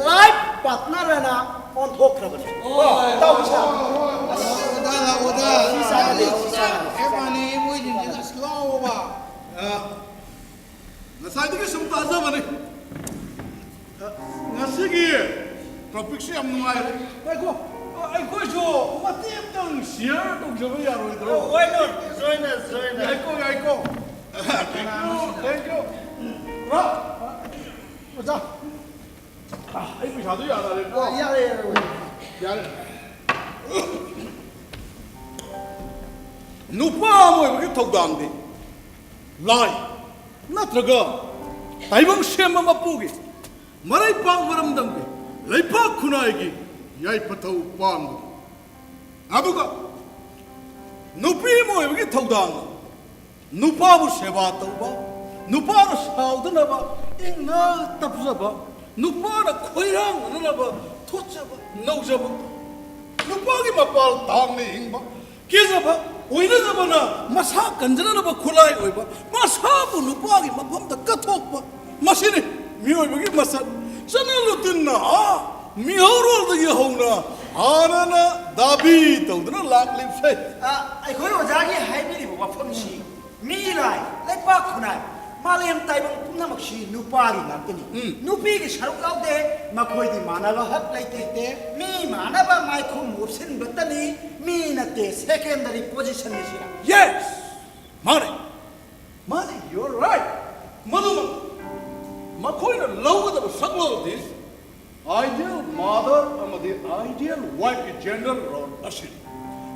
ꯂꯥꯏꯐ ꯄꯥꯔꯠꯅꯔ ꯑꯅ ꯑꯣꯟꯊꯣꯛꯈ꯭ꯔꯕꯅꯦ꯫ ꯍꯣꯏ, ꯇꯧꯁꯦ꯫ ꯍꯣꯏ, ꯍꯣꯏ, ꯍꯣꯏ꯫ ꯑꯣꯖꯥ ꯂꯥꯛꯑꯣ, ꯑꯣꯖꯥ꯫ ꯁꯤ ꯆꯥꯅꯗꯦ, ꯁꯤ ꯆꯥꯅꯗꯦ꯫ ꯆꯞ ꯃꯥꯟꯅꯩ, ꯃꯣꯏꯁꯤꯡꯁꯦ ꯑꯁ ꯂꯥꯎꯑꯣꯕ꯫ ꯑ, ꯉꯁꯥꯏꯗꯒꯤ ꯁꯨꯝ ꯇꯥꯖꯕꯅꯤ꯫ ꯑ, ꯉꯁꯤꯒꯤ ꯇꯣꯄꯤꯛꯁꯤ ꯌꯥꯝ ꯅꯨꯡꯉꯥꯏꯔꯦ꯫ ꯉꯥꯏꯈꯣ, ꯑ, ꯑꯩꯈꯣꯏꯁꯨ ꯃꯇꯦꯛ ꯑꯃꯇꯪ ꯁꯤꯌꯔ ꯇꯧꯖꯕ ꯌꯥꯔꯣꯏꯗ꯭ꯔꯣ? Why not? Join us, join us. ꯉꯥꯏꯈꯣ, ꯉꯥꯏꯈꯣ꯫ Thank you, thank you. ꯔ-, ꯑꯣꯖꯥ, ꯑ, ꯑꯩ ꯄꯩꯁꯥꯗꯣ ꯌꯥꯔꯦꯀꯣ? ꯑ, ꯌꯥꯔꯦ, ꯌꯥꯔꯦ, ꯌꯥꯔꯦ꯫ ꯌꯥꯔꯦ꯫ ꯅꯨꯄꯥ ꯑꯃ ꯑꯣꯏꯕꯒꯤ ꯊꯧꯗꯥꯡꯗꯤ ꯂꯥꯏ ꯅꯠꯇ꯭ꯔꯒ ꯇꯥꯏꯕꯪ ꯁꯦꯝꯕ ꯃꯄꯨꯒꯤ, ꯃꯔꯩꯄꯥꯛ ꯃꯔꯝꯗꯝꯒꯤ, ꯂꯩꯄꯥꯛ ꯈꯨꯟꯅꯥꯏꯒꯤ ꯌꯥꯏꯐꯊꯧ ꯄꯥꯡꯕꯅꯤ꯫ ꯑꯗꯨꯒ ꯅꯨꯄꯤ ꯑꯃ ꯑꯣꯏꯕꯒꯤ ꯊꯧꯗꯥꯡꯅ ꯅꯨꯄꯥꯕꯨ ꯁꯦꯕꯥ ꯇꯧꯕ, ꯅꯨꯄꯥꯅ ꯁꯥꯎꯗꯅꯕ ꯏꯪꯅ ꯇꯞꯆꯕ, ꯅꯨꯄꯥꯅ ꯈꯣꯏꯔꯥꯡꯅꯅꯕ ꯊꯣꯠꯆꯕ, ꯅꯧꯖꯕ, ꯅꯨꯄꯥꯒꯤ ꯃꯄꯥꯜ ꯇꯥꯡꯅ ꯍꯤꯡꯕ, ꯀꯦꯖꯕ, ꯑꯣꯏꯅꯖꯕꯅ ꯃꯁꯥ ꯀꯟꯖꯅꯅꯕ ꯈꯨꯠꯂꯥꯏ ꯑꯣꯏꯕ, ꯃꯁꯥꯕꯨ ꯅꯨꯄꯥꯒꯤ ꯃꯐꯝꯗ ꯀꯠꯊꯣꯛꯄ, ꯃꯁꯤꯅꯤ ꯃꯤꯑꯣꯏꯕꯒꯤ ꯃꯁꯛ꯫ ꯆꯠꯅ ꯂꯨꯇꯤꯟꯅ ꯑꯥ ꯃꯤꯍꯧꯔꯣꯜꯗꯒꯤ ꯍꯧꯅ ꯍꯥꯟꯅꯅ ꯗꯥꯕꯤ ꯇꯧꯗꯨꯅ ꯂꯥꯛꯂꯤꯕꯁꯦ꯫ ꯑ, ꯑꯩꯈꯣꯏ ꯑꯣꯖꯥꯒꯤ ꯍꯥꯏꯕꯤꯔꯤꯕ ꯋꯥꯐꯝꯁꯤ ꯃꯤ ꯂꯥꯏ, ꯂꯩꯄꯥꯛ ꯈꯨꯟꯅꯥꯏ, ꯃꯥꯂꯦꯝ ꯇꯥꯏꯕꯪ ꯄꯨꯝꯅꯃꯛꯁꯤ ꯅꯨꯄꯥꯒꯤ ꯉꯥꯛꯇꯅꯤ꯫ ꯎꯝ꯫ ꯅꯨꯄꯤꯒꯤ ꯁꯔꯨꯛ ꯌꯥꯎꯗꯦ, ꯃꯈꯣꯏꯗꯤ ꯃꯥꯟꯅꯕ ꯍꯛ ꯂꯩꯇꯦ꯫ ꯂꯩꯇꯦ꯫ ꯃꯤ ꯃꯥꯟꯅꯕ ꯃꯥꯏꯈꯨꯝ ꯎꯞꯁꯤꯟꯕꯇꯅꯤ, ꯃꯤ ꯅꯠꯇꯦ, secondary position ꯅꯤ ꯁꯤꯅ꯫ Yes! ꯃꯥꯅꯤ, ꯃꯥꯅꯤ, you are right. ꯃꯗꯨꯃꯛ ꯃꯈꯣꯏꯅ ꯂꯧꯒꯗꯕ ꯁꯛꯂꯣꯟꯗꯤ ideal mother ꯑꯃꯗꯤ ideal wifeꯀꯤ gender role ꯑꯁꯤꯅꯤ꯫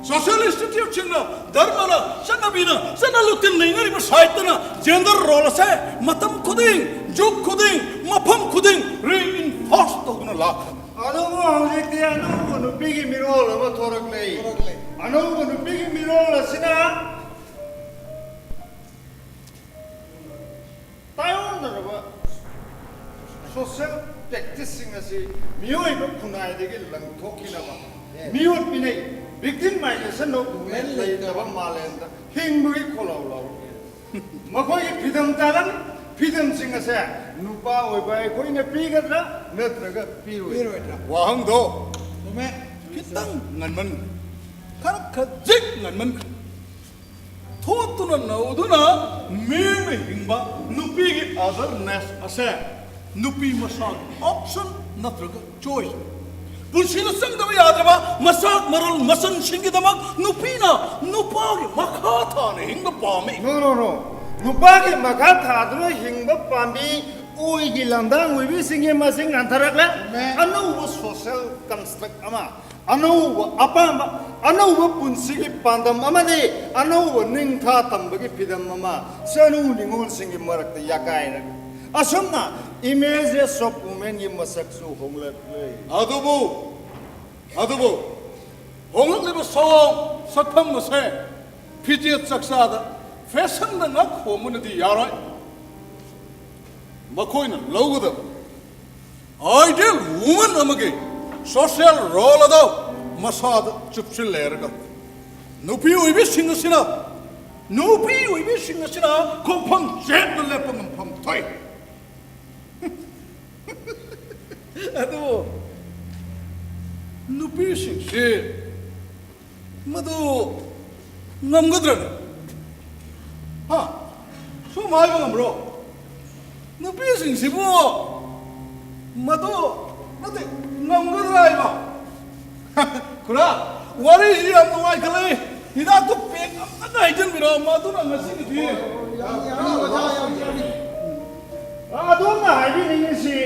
Social instituteꯁꯤꯡꯅ, ꯙꯔꯃꯅ, ꯆꯠꯅꯕꯤꯅ, ꯆꯠꯅ ꯂꯨꯇꯤꯟ ꯂꯩꯅꯔꯤꯕ ꯁꯥꯏꯠꯇꯅ gender role ꯑꯁꯦ ꯃꯇꯝ ꯈꯨꯗꯤꯡ, ꯖꯨꯒ ꯈꯨꯗꯤꯡ, ꯃꯐꯝ ꯈꯨꯗꯤꯡ reinforce ꯇꯧꯗꯨꯅ ꯂꯥꯛꯈ꯭ꯔꯦ꯫ ꯑꯗꯨꯕꯨ ꯍꯧꯖꯤꯛꯇꯤ ꯑꯅꯧꯕ ꯅꯨꯄꯤꯒꯤ ꯃꯤꯔꯣꯜ ꯑꯃ ꯊꯣꯔꯛꯂꯦ꯫ ꯊꯣꯔꯛꯂꯦ꯫ ꯑꯅꯧꯕ ꯅꯨꯄꯤꯒꯤ ꯃꯤꯔꯣꯜ ꯑꯁꯤꯅ ꯇꯥꯏꯑꯣꯟꯅꯔꯕ social practiceꯁꯤꯡ ꯑꯁꯤ ꯃꯤꯑꯣꯏꯕ ꯈꯨꯟꯅꯥꯏꯗꯒꯤ ꯂꯪꯊꯣꯛꯈꯤꯅꯕ, ꯃꯤꯑꯣꯠ ꯃꯤꯅꯩ, victimization of women ꯂꯩꯇꯕ ꯃꯥꯂꯦꯝꯗ ꯍꯤꯡꯕꯒꯤ ꯈꯣꯜꯂꯥꯎ ꯂꯥꯎꯔꯤ꯫ ꯃꯈꯣꯏꯒꯤ ꯐꯤꯗꯝ ꯇꯥꯂꯝ, ꯐꯤꯗꯝꯁꯤꯡ ꯑꯁꯦ ꯅꯨꯄꯥ ꯑꯣꯏꯕ ꯑꯩꯈꯣꯏꯅ ꯄꯤꯒꯗ꯭ꯔꯥ ꯅꯠꯇ꯭ꯔꯒ ꯄꯤꯔꯣꯏꯗ꯭ꯔꯥ? ꯄꯤꯔꯣꯏꯗ꯭ꯔꯥ? ꯋꯥꯍꯪꯗꯣ ꯆꯨꯝꯃꯦ꯫ ꯈꯤꯇꯪ ꯉꯟꯃꯟꯈ꯭ꯔꯦ, ꯈꯔ ꯈꯖꯤꯛ ꯉꯟꯃꯟꯈ꯭ꯔꯦ꯫ ꯊꯣꯠꯇꯨꯅ ꯅꯧꯗꯨꯅ ꯃꯤꯑꯣꯏꯕ ꯍꯤꯡꯕ ꯅꯨꯄꯤꯒꯤ awareness ꯑꯁꯦ ꯅꯨꯄꯤ ꯃꯁꯥꯒꯤ option ꯅꯠꯇ꯭ꯔꯒ choice꯫ ꯄꯨꯟꯁꯤꯗ ꯆꯪꯗꯕ ꯌꯥꯗ꯭ꯔꯕ ꯃꯆꯥꯛ ꯃꯔꯜ ꯃꯆꯟꯁꯤꯡꯒꯤꯗꯃꯛ ꯅꯨꯄꯤꯅ ꯅꯨꯄꯥꯒꯤ ꯃꯈꯥ ꯊꯥꯅ ꯍꯤꯡꯕ ꯄꯥꯝꯃꯤ꯫ No, no, no. ꯅꯨꯄꯥꯒꯤ ꯃꯈꯥ ꯊꯥꯗꯨꯅ ꯍꯤꯡꯕ ꯄꯥꯝꯃꯤ꯫ ꯑꯣꯏꯒꯤ ꯂꯝꯗꯥꯡ ꯑꯣꯏꯕꯤꯁꯤꯡꯒꯤ ꯃꯁꯤꯡ ꯍꯟꯊꯔꯛꯂꯦ꯫ ꯃꯦ꯫ ꯑꯅꯧꯕ social construct ꯑꯃ, ꯑꯅꯧꯕ ꯑꯄꯥꯝꯕ, ꯑꯅꯧꯕ ꯄꯨꯟꯁꯤꯒꯤ ꯄꯥꯟꯗꯝ ꯑꯃꯗꯤ ꯑꯅꯧꯕ ꯅꯤꯡꯊꯥ ꯇꯝꯕꯒꯤ ꯐꯤꯗꯝ ꯑꯃ ꯆꯅꯨ ꯅꯤꯉꯣꯜꯁꯤꯡꯒꯤ ꯃꯔꯛꯇ ꯌꯥꯀꯥꯏꯔꯛꯂꯦ꯫ ꯑꯁꯨꯝꯅ images of womenꯒꯤ ꯃꯁꯛꯁꯨ ꯍꯣꯡꯂꯛꯂꯦ꯫ ꯑꯗꯨꯕꯨ, ꯑꯗꯨꯕꯨ ꯍꯣꯡꯂꯛꯂꯤꯕ ꯁꯑꯣꯡ ꯁꯛꯐꯝ ꯑꯁꯦ ꯐꯤꯖꯦꯠ ꯆꯛꯆꯥꯗ fashionꯗ ꯉꯛ ꯍꯣꯡꯕꯅꯗꯤ ꯌꯥꯔꯣꯏ꯫ ꯃꯈꯣꯏꯅ ꯂꯧꯒꯗꯕ ideal woman ꯑꯃꯒꯤ social role ꯑꯗꯨ ꯃꯁꯥꯗ ꯆꯨꯞꯁꯤꯜꯂꯦꯔꯒ ꯅꯨꯄꯤ ꯑꯣꯏꯕꯤꯁꯤꯡ ꯑꯁꯤꯅ, ꯅꯨꯄꯤ ꯑꯣꯏꯕꯤꯁꯤꯡ ꯑꯁꯤꯅ ꯈꯣꯡꯐꯝ ꯆꯦꯠꯅ ꯂꯦꯞꯄ ꯉꯝꯐꯝ ꯊꯣꯛꯏ꯫ ꯑꯗꯨꯕꯨ ꯅꯨꯄꯤꯁꯤꯡꯁꯤ ꯃꯗꯨ ꯉꯝꯒꯗ꯭ꯔꯅꯦ? ꯍꯥ? ꯁꯨꯝ ꯍꯥꯏꯕ ꯉꯝꯕ꯭ꯔꯣ? ꯅꯨꯄꯤꯁꯤꯡꯁꯤꯕꯨ ꯃꯗꯨ, ꯅꯠꯇꯦ, ꯉꯝꯒꯗ꯭ꯔꯥ ꯍꯥꯏꯕ? ꯈꯨꯔꯥ, ꯋꯥꯔꯤꯁꯤ ꯌꯥꯝ ꯅꯨꯡꯉꯥꯏꯈꯠꯂꯛꯏ꯫ ꯍꯤꯗꯥꯛꯇꯨ pack ꯑꯃꯇ ꯍꯥꯏꯖꯟꯕꯤꯔꯛꯑꯣ, ꯃꯗꯨꯅ ꯉꯁꯤꯒꯤꯗꯤ꯫ ꯑꯗꯣꯝꯅ ꯍꯥꯏꯕꯤꯅꯤꯡꯉꯤꯁꯤ,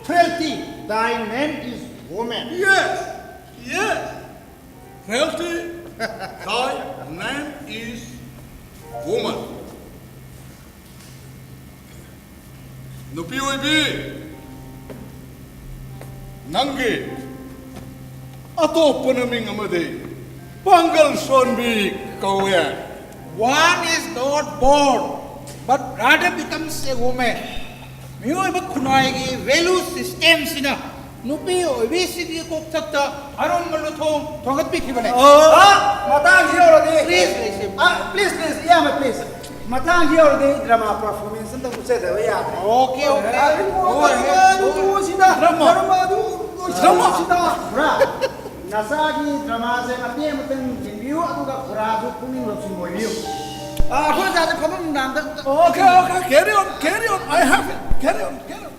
ꯊ꯭ꯔꯦꯜꯇꯤ, thy name is woman. Yes, yes. Reality, thy name is woman. ꯅꯨꯄꯤ ꯑꯣꯏꯕꯤ, ꯅꯪꯒꯤ ꯑꯇꯣꯞꯄ ꯅꯃꯤꯡ ꯑꯃꯗꯤ ꯄꯥꯡꯒꯜ ꯁꯣꯟꯕꯤ ꯀꯧꯋꯦ꯫ One is not born, but rather becomes a woman. ꯃꯤꯑꯣꯏꯕ ꯈꯨꯟꯅꯥꯏꯒꯤ value systemꯁꯤꯅ ꯅꯨꯄꯤ ꯑꯣꯏꯕꯤꯁꯤꯡꯒꯤ ꯀꯣꯛꯊꯛꯇ ꯑꯔꯨꯝꯕ ꯂꯨꯊꯣꯡ ꯊꯣꯡꯒꯠꯄꯤꯈꯤꯕꯅꯦ꯫ ꯑ, ꯃꯇꯥꯡꯁꯤ ꯌꯧꯔꯗꯤ, please, please. ꯑ, please, please, ꯏꯌꯥꯝꯕ, please. ꯃꯇꯥꯡꯁꯤ ꯌꯧꯔꯗꯤ drama performance ꯑꯝꯇ ꯎꯠꯆꯗꯕ ꯌꯥꯗ꯭ꯔꯦ꯫ Okay, okay. Go ahead. ꯑꯗꯨ ꯇꯣꯛꯑꯁꯤꯗ, drama. Drama ꯑꯗꯨ ꯂꯣꯏꯁꯤꯜꯂꯁꯤꯗ꯫ ꯄꯨꯔꯥ ꯅꯆꯥꯒꯤ dramaꯁꯦ ꯃꯇꯦꯛ ꯑꯃꯇꯪ ꯌꯦꯡꯕꯤꯌꯨ, ꯑꯗꯨꯒ ꯄꯨꯔꯥꯁꯨ ꯄꯨꯛꯅꯤꯡ ꯂꯧꯁꯤꯡ ꯑꯣꯏꯕꯤꯌꯨ꯫ ꯑ, ꯑꯩꯈꯣꯏ ꯑꯣꯖꯥꯁꯦ ꯐꯃꯨꯡ ꯅꯥꯝꯗ Okay, okay, carry on, carry on. I have it. Carry on, carry on.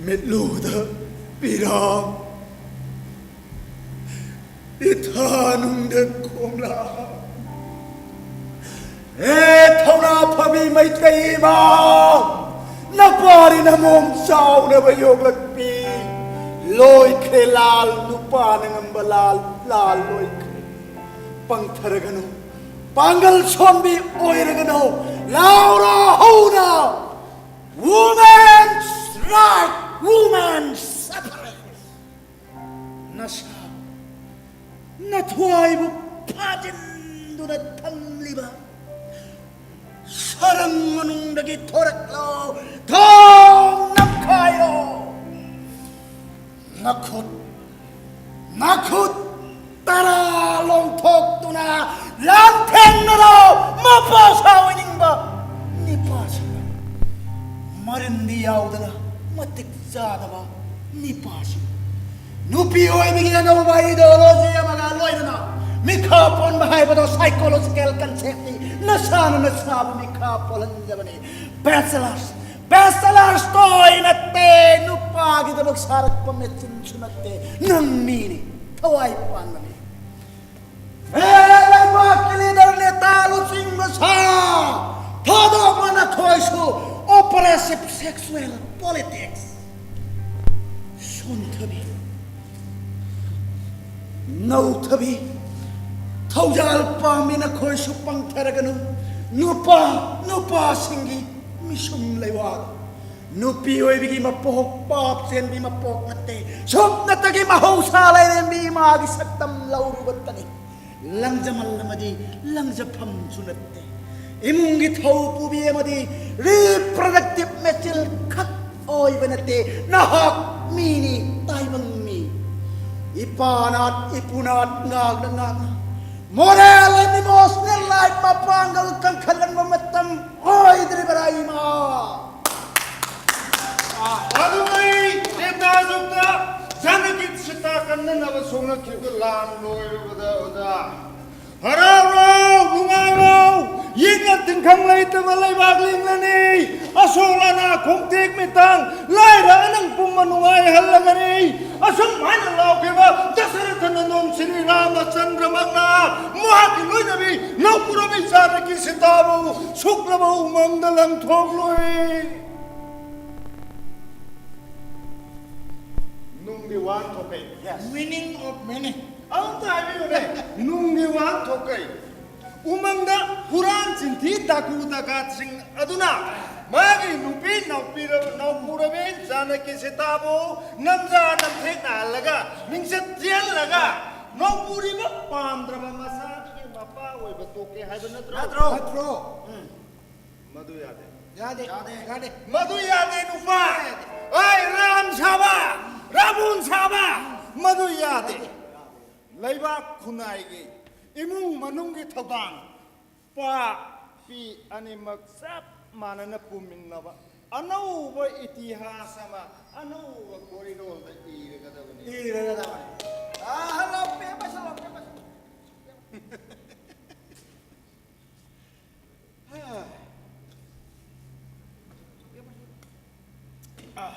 ꯃꯤꯠꯂꯨꯗ ꯄꯤꯔꯥꯡ, ꯏꯊꯥꯅꯨꯡꯗ ꯈꯣꯝꯂꯥ꯫ ꯍꯦ ꯊꯧꯅꯥ ꯐꯕꯤ ꯃꯩꯇꯩ ꯏꯃꯥ, ꯅꯄꯥꯔꯤ ꯅꯃꯣꯝ ꯆꯥꯎꯅꯕ ꯌꯣꯛꯂꯛꯄꯤ꯫ ꯂꯣꯏꯈ꯭ꯔꯦ ꯂꯥꯜ, ꯅꯨꯄꯥꯅ ꯉꯝꯕ ꯂꯥꯜ, ꯂꯥꯜ ꯂꯣꯏꯈ꯭ꯔꯦ꯫ ꯄꯪꯊꯔꯒꯅꯨ, ꯄꯥꯡꯒꯜ ꯁꯣꯟꯕꯤ ꯑꯣꯏꯔꯒꯅꯨ, ꯂꯥꯎꯔꯣ ꯍꯧꯅ, Women's right, women's suffrage꯫ ꯅꯁꯥ, ꯅꯊ꯭ꯋꯥꯏꯕꯨ ꯐꯥꯖꯤꯟꯗꯨꯅ ꯊꯝꯂꯤꯕ ꯁꯔꯪ ꯃꯅꯨꯡꯗꯒꯤ ꯊꯣꯔꯛꯂꯣ, ꯊꯣꯡ ꯅꯝꯈꯥꯏꯔꯣ꯫ ꯅꯈꯨꯠ, ꯅꯈꯨꯠ ꯇꯔꯥ ꯂꯣꯡꯊꯣꯛꯇꯨꯅ ꯂꯥꯟꯊꯦꯡꯅꯔꯣ, ꯃꯄꯥ ꯁꯥ ꯑꯣꯏꯅꯤꯡꯕ ꯅꯤꯄꯥꯁꯤꯡ꯫ ꯃꯔꯤꯟꯗꯤ ꯌꯥꯎꯗꯅ ꯃꯇꯤꯛ ꯆꯥꯗꯕ ꯅꯤꯄꯥꯁꯤꯡ꯫ ꯅꯨꯄꯤ ꯑꯣꯏꯕꯒꯤ ꯑꯅꯧꯕ ideology ꯑꯃꯒ ꯂꯣꯏꯅꯅ ꯃꯤꯈꯥ ꯄꯣꯟꯕ ꯍꯥꯏꯕꯗꯣ psychological conceptꯅꯤ꯫ ꯅꯁꯥꯅ ꯅꯁꯥꯕꯨ ꯃꯤꯈꯥ ꯄꯣꯜꯍꯟꯖꯕꯅꯤ꯫ Bachelors, bachelors toy ꯅꯠꯇꯦ꯫ ꯅꯨꯄꯥꯒꯤꯗꯃꯛ ꯁꯥꯔꯛꯄ machineꯁꯨ ꯅꯠꯇꯦ꯫ ꯅꯪ ꯃꯤꯅꯤ, ꯊꯋꯥꯏ ꯄꯥꯟꯕꯅꯤ꯫ ꯍꯦ ꯂꯩꯕꯥꯛꯀꯤ leader, ꯅꯦꯇꯥ, ꯂꯨꯆꯤꯡꯕ ꯁꯥ, ꯊꯥꯗꯣꯛꯄ ꯅꯈꯣꯏꯁꯨ oppressive sexual politics꯫ ꯁꯣꯟꯊꯕꯤ, ꯅꯧꯊꯕꯤ, ꯊꯧꯖꯥꯜ ꯄꯥꯝꯃꯤ ꯅꯈꯣꯏꯁꯨ ꯄꯪꯊꯔꯒꯅꯨ꯫ ꯅꯨꯄꯥ, ꯅꯨꯄꯥꯁꯤꯡꯒꯤ ꯃꯤꯁꯨꯝ ꯂꯩꯋꯥꯗ ꯅꯨꯄꯤ ꯑꯣꯏꯕꯒꯤ ꯃꯄꯣꯛ, ꯄꯥꯞ ꯆꯦꯟꯕꯤ ꯃꯄꯣꯛ ꯅꯠꯇꯦ꯫ ꯁꯨꯞꯅꯇꯒꯤ ꯃꯍꯧꯁꯥ ꯂꯥꯏꯔꯦꯝꯕꯤ ꯏꯃꯥꯒꯤ ꯁꯛꯇꯝ ꯂꯧꯔꯨꯕꯇꯅꯤ꯫ ꯂꯪꯖꯃꯜ ꯑꯃꯗꯤ ꯂꯪꯖꯐꯝꯁꯨ ꯅꯠꯇꯦ꯫ ꯏꯃꯨꯡꯒꯤ ꯊꯧ ꯄꯨꯕꯤ ꯑꯃꯗꯤ reproductive machine ꯈꯛ ꯑꯣꯏꯕ ꯅꯠꯇꯦ꯫ ꯅꯍꯥꯛ ꯃꯤꯅꯤ, ꯇꯥꯏꯕꯪ ꯃꯤ꯫ ꯏꯄꯥ ꯅꯥꯠ, ꯏꯄꯨ ꯅꯥꯠ ꯉꯥꯛꯅ ꯉꯥꯛꯅ moral and emotional life ꯃꯄꯥꯡꯒꯜ ꯀꯟꯈꯠꯍꯟꯕ ꯃꯇꯝ ꯑꯣꯏꯗ꯭ꯔꯤꯕꯔꯥ, ꯏꯃꯥ? ꯑꯗꯨꯅ ꯑꯩ ꯇ꯭ꯔꯦꯇꯥ ꯖꯨꯒꯇ ꯖꯥꯅꯀꯤ ꯁꯤꯇꯥ ꯀꯟꯅꯅꯕ ꯁꯣꯛꯅꯈꯤꯕ ꯂꯥꯟ ꯂꯣꯏꯔꯕꯗ, ꯑꯣꯖꯥ, ꯍꯔꯥꯎꯔꯣ, ꯅꯨꯡꯉꯥꯏꯔꯣ, ꯌꯦꯛꯅ ꯇꯤꯟꯈꯪ ꯂꯩꯇꯕ ꯂꯩꯕꯥꯛ ꯂꯤꯡꯂꯅꯤ꯫ ꯑꯁꯣꯛ ꯑꯅꯥ ꯈꯣꯡꯇꯦꯛ ꯃꯤꯇꯥꯡ, ꯂꯥꯏꯔ ꯑꯅꯪ ꯄꯨꯝꯕ ꯅꯨꯡꯉꯥꯏꯍꯜꯂꯒꯅꯤ꯫ ꯑꯁꯨꯝ ꯍꯥꯏꯅ ꯂꯥꯎꯈꯤꯕ ꯗꯁꯔꯊ ꯅꯟꯗꯣꯝ ꯁ꯭ꯔꯤ ꯔꯥꯃꯆꯟꯗ꯭ꯔꯃꯛꯅ ꯃꯍꯥꯛꯀꯤ ꯂꯣꯏꯅꯕꯤ ꯅꯧꯄꯨꯔꯕꯤ ꯖꯥꯅꯀꯤ ꯁꯤꯇꯥꯕꯨ ꯁꯨꯛꯂꯕ ꯎꯃꯪꯗ ꯂꯪꯊꯣꯛꯂꯣꯏ꯫ ꯅꯨꯡꯒꯤ ꯋꯥꯍꯟꯊꯣꯛ ꯀꯩ? Yes. Meaning of meaning. ꯑꯃꯨꯛꯇ ꯍꯥꯏꯕꯤꯌꯨꯅꯦ, ꯅꯨꯡꯒꯤ ꯋꯥꯍꯟꯊꯣꯛ ꯀꯩ? ꯎꯃꯪꯗ ꯍꯨꯔꯥꯟ ꯆꯤꯟꯊꯤ ꯇꯥꯀꯨ ꯇꯀꯥꯠꯁꯤꯡ ꯑꯗꯨꯅ ꯃꯥꯒꯤ ꯅꯨꯄꯤ ꯅꯥꯎꯄꯤꯔ-, ꯅꯥꯎꯄꯨꯔꯕꯤ ꯖꯥꯅꯀꯤ ꯁꯤꯇꯥꯕꯨ ꯅꯝꯖꯥ ꯅꯝꯊꯦꯛ ꯅꯥꯍꯜꯂꯒ, ꯃꯤꯡꯆꯠ ꯊꯤꯍꯜꯂꯒ, ꯅꯥꯎꯄꯨꯔꯤꯕ ꯄꯥꯝꯗ꯭ꯔꯕ ꯃꯆꯥꯗꯨꯒꯤ ꯃꯄꯥ ꯑꯣꯏꯕ ꯇꯣꯛꯀꯦ ꯍꯥꯏꯕ ꯅꯠꯇ꯭ꯔꯣ? ꯅꯠꯇ꯭ꯔꯣ? ꯅꯠꯇ꯭ꯔꯣ? ꯎꯝ꯫ ꯃꯗꯨ ꯌꯥꯗꯦ꯫ ꯌꯥꯗꯦ꯫ ꯌꯥꯗꯦ꯫ ꯃꯗꯨ ꯌꯥꯗꯦ, ꯅꯨꯄꯥ꯫ ꯌꯥꯗꯦ꯫ ꯑꯩ ꯔꯥꯝ ꯁꯥꯕ, ꯔꯥꯕꯨꯟ ꯁꯥꯕ, ꯃꯗꯨ ꯌꯥꯗꯦ꯫ ꯌꯥꯗꯦ꯫ ꯂꯩꯕꯥꯛ ꯈꯨꯟꯅꯥꯏꯒꯤ ꯏꯃꯨꯡ ꯃꯅꯨꯡꯒꯤ ꯊꯧꯗꯥꯡ, ꯄꯥ, ꯄꯤ ꯑꯅꯤꯃꯛ ꯆꯞ ꯃꯥꯟꯅꯅ ꯄꯨꯃꯤꯟꯅꯕ꯫ ꯑꯅꯧꯕ ꯏꯇꯤꯍꯥꯁ ꯑꯃ ꯑꯅꯧꯕ ꯀꯣꯔꯤꯗꯣꯔꯗ ꯏꯔꯒꯗꯕꯅꯤ꯫ ꯏꯔꯒꯗꯕꯅꯤ꯫ ꯑꯥ, ꯍꯜꯂꯣ, ꯄꯦꯝꯃ, ꯍꯜꯂꯣ, ꯄꯦꯝꯃ꯫ ꯑꯥ,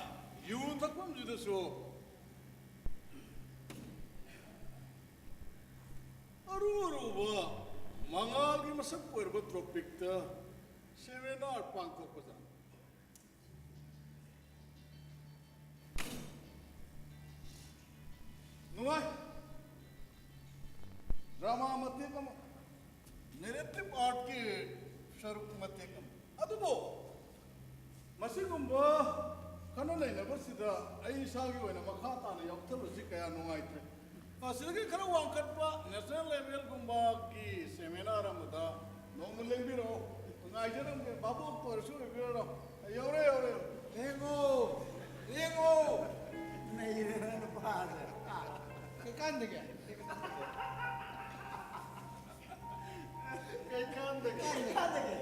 ꯌꯨ ꯊꯛꯐꯝꯁꯤꯗꯁꯨ ꯑꯔꯨ ꯑꯔꯨꯕ ꯃꯉꯥꯜꯒꯤ ꯃꯁꯛ ꯑꯣꯏꯔꯕ ꯇ꯭ꯔꯣꯄꯤꯛꯇ ꯁꯦꯃꯤꯅꯥꯔ ꯄꯥꯡꯊꯣꯛꯄꯗ ꯅꯨꯡꯉꯥꯏ꯫ ꯗ꯭ꯔꯃꯥ ꯃꯇꯦꯛ ꯑꯃ, ꯅꯦꯔꯦꯇꯤꯚ ꯑꯥꯔꯠꯀꯤ ꯁꯔꯨꯛ ꯃꯇꯦꯛ ꯑꯃ꯫ ꯑꯗꯨꯕꯨ ꯃꯁꯤꯒꯨꯝꯕ ꯈꯟꯅ ꯅꯩꯅꯕꯁꯤꯗ ꯑꯩ ꯏꯁꯥꯒꯤ ꯑꯣꯏꯅ ꯃꯈꯥ ꯇꯥꯅ ꯌꯥꯎꯊꯕꯁꯤ ꯀꯌꯥ ꯅꯨꯡꯉꯥꯏꯇ꯭ꯔꯦ꯫ ꯑꯁꯤꯗꯒꯤ ꯈꯔ ꯋꯥꯡꯈꯠꯄ ꯅꯦꯁꯅꯦꯜ ꯂꯦꯚꯦꯜꯒꯨꯝꯕꯒꯤ ꯁꯦꯃꯤꯅꯥꯔ ꯑꯃꯗ ꯅꯣꯡꯃ ꯂꯦꯡꯕꯤꯔꯛꯑꯣ꯫ ꯉꯥꯏꯖꯔꯝꯒꯦ꯫ ꯚꯥꯕꯣꯛꯇ ꯑꯣꯏꯔꯁꯨ ꯑꯣꯏꯕꯤꯔꯣ꯫ ꯌꯧꯔꯦ, ꯌꯧꯔꯦ꯫ ꯂꯦꯡꯉꯣ! ꯂꯦꯡꯉꯣ! ꯅꯩꯔꯦ ꯅꯨꯄꯥꯁꯦ꯫ ꯀꯩꯀꯥꯟꯗꯒꯦ? ꯀꯩꯀꯥꯟꯗꯒꯦ? ꯀꯩꯀꯥꯟꯗꯒꯦ?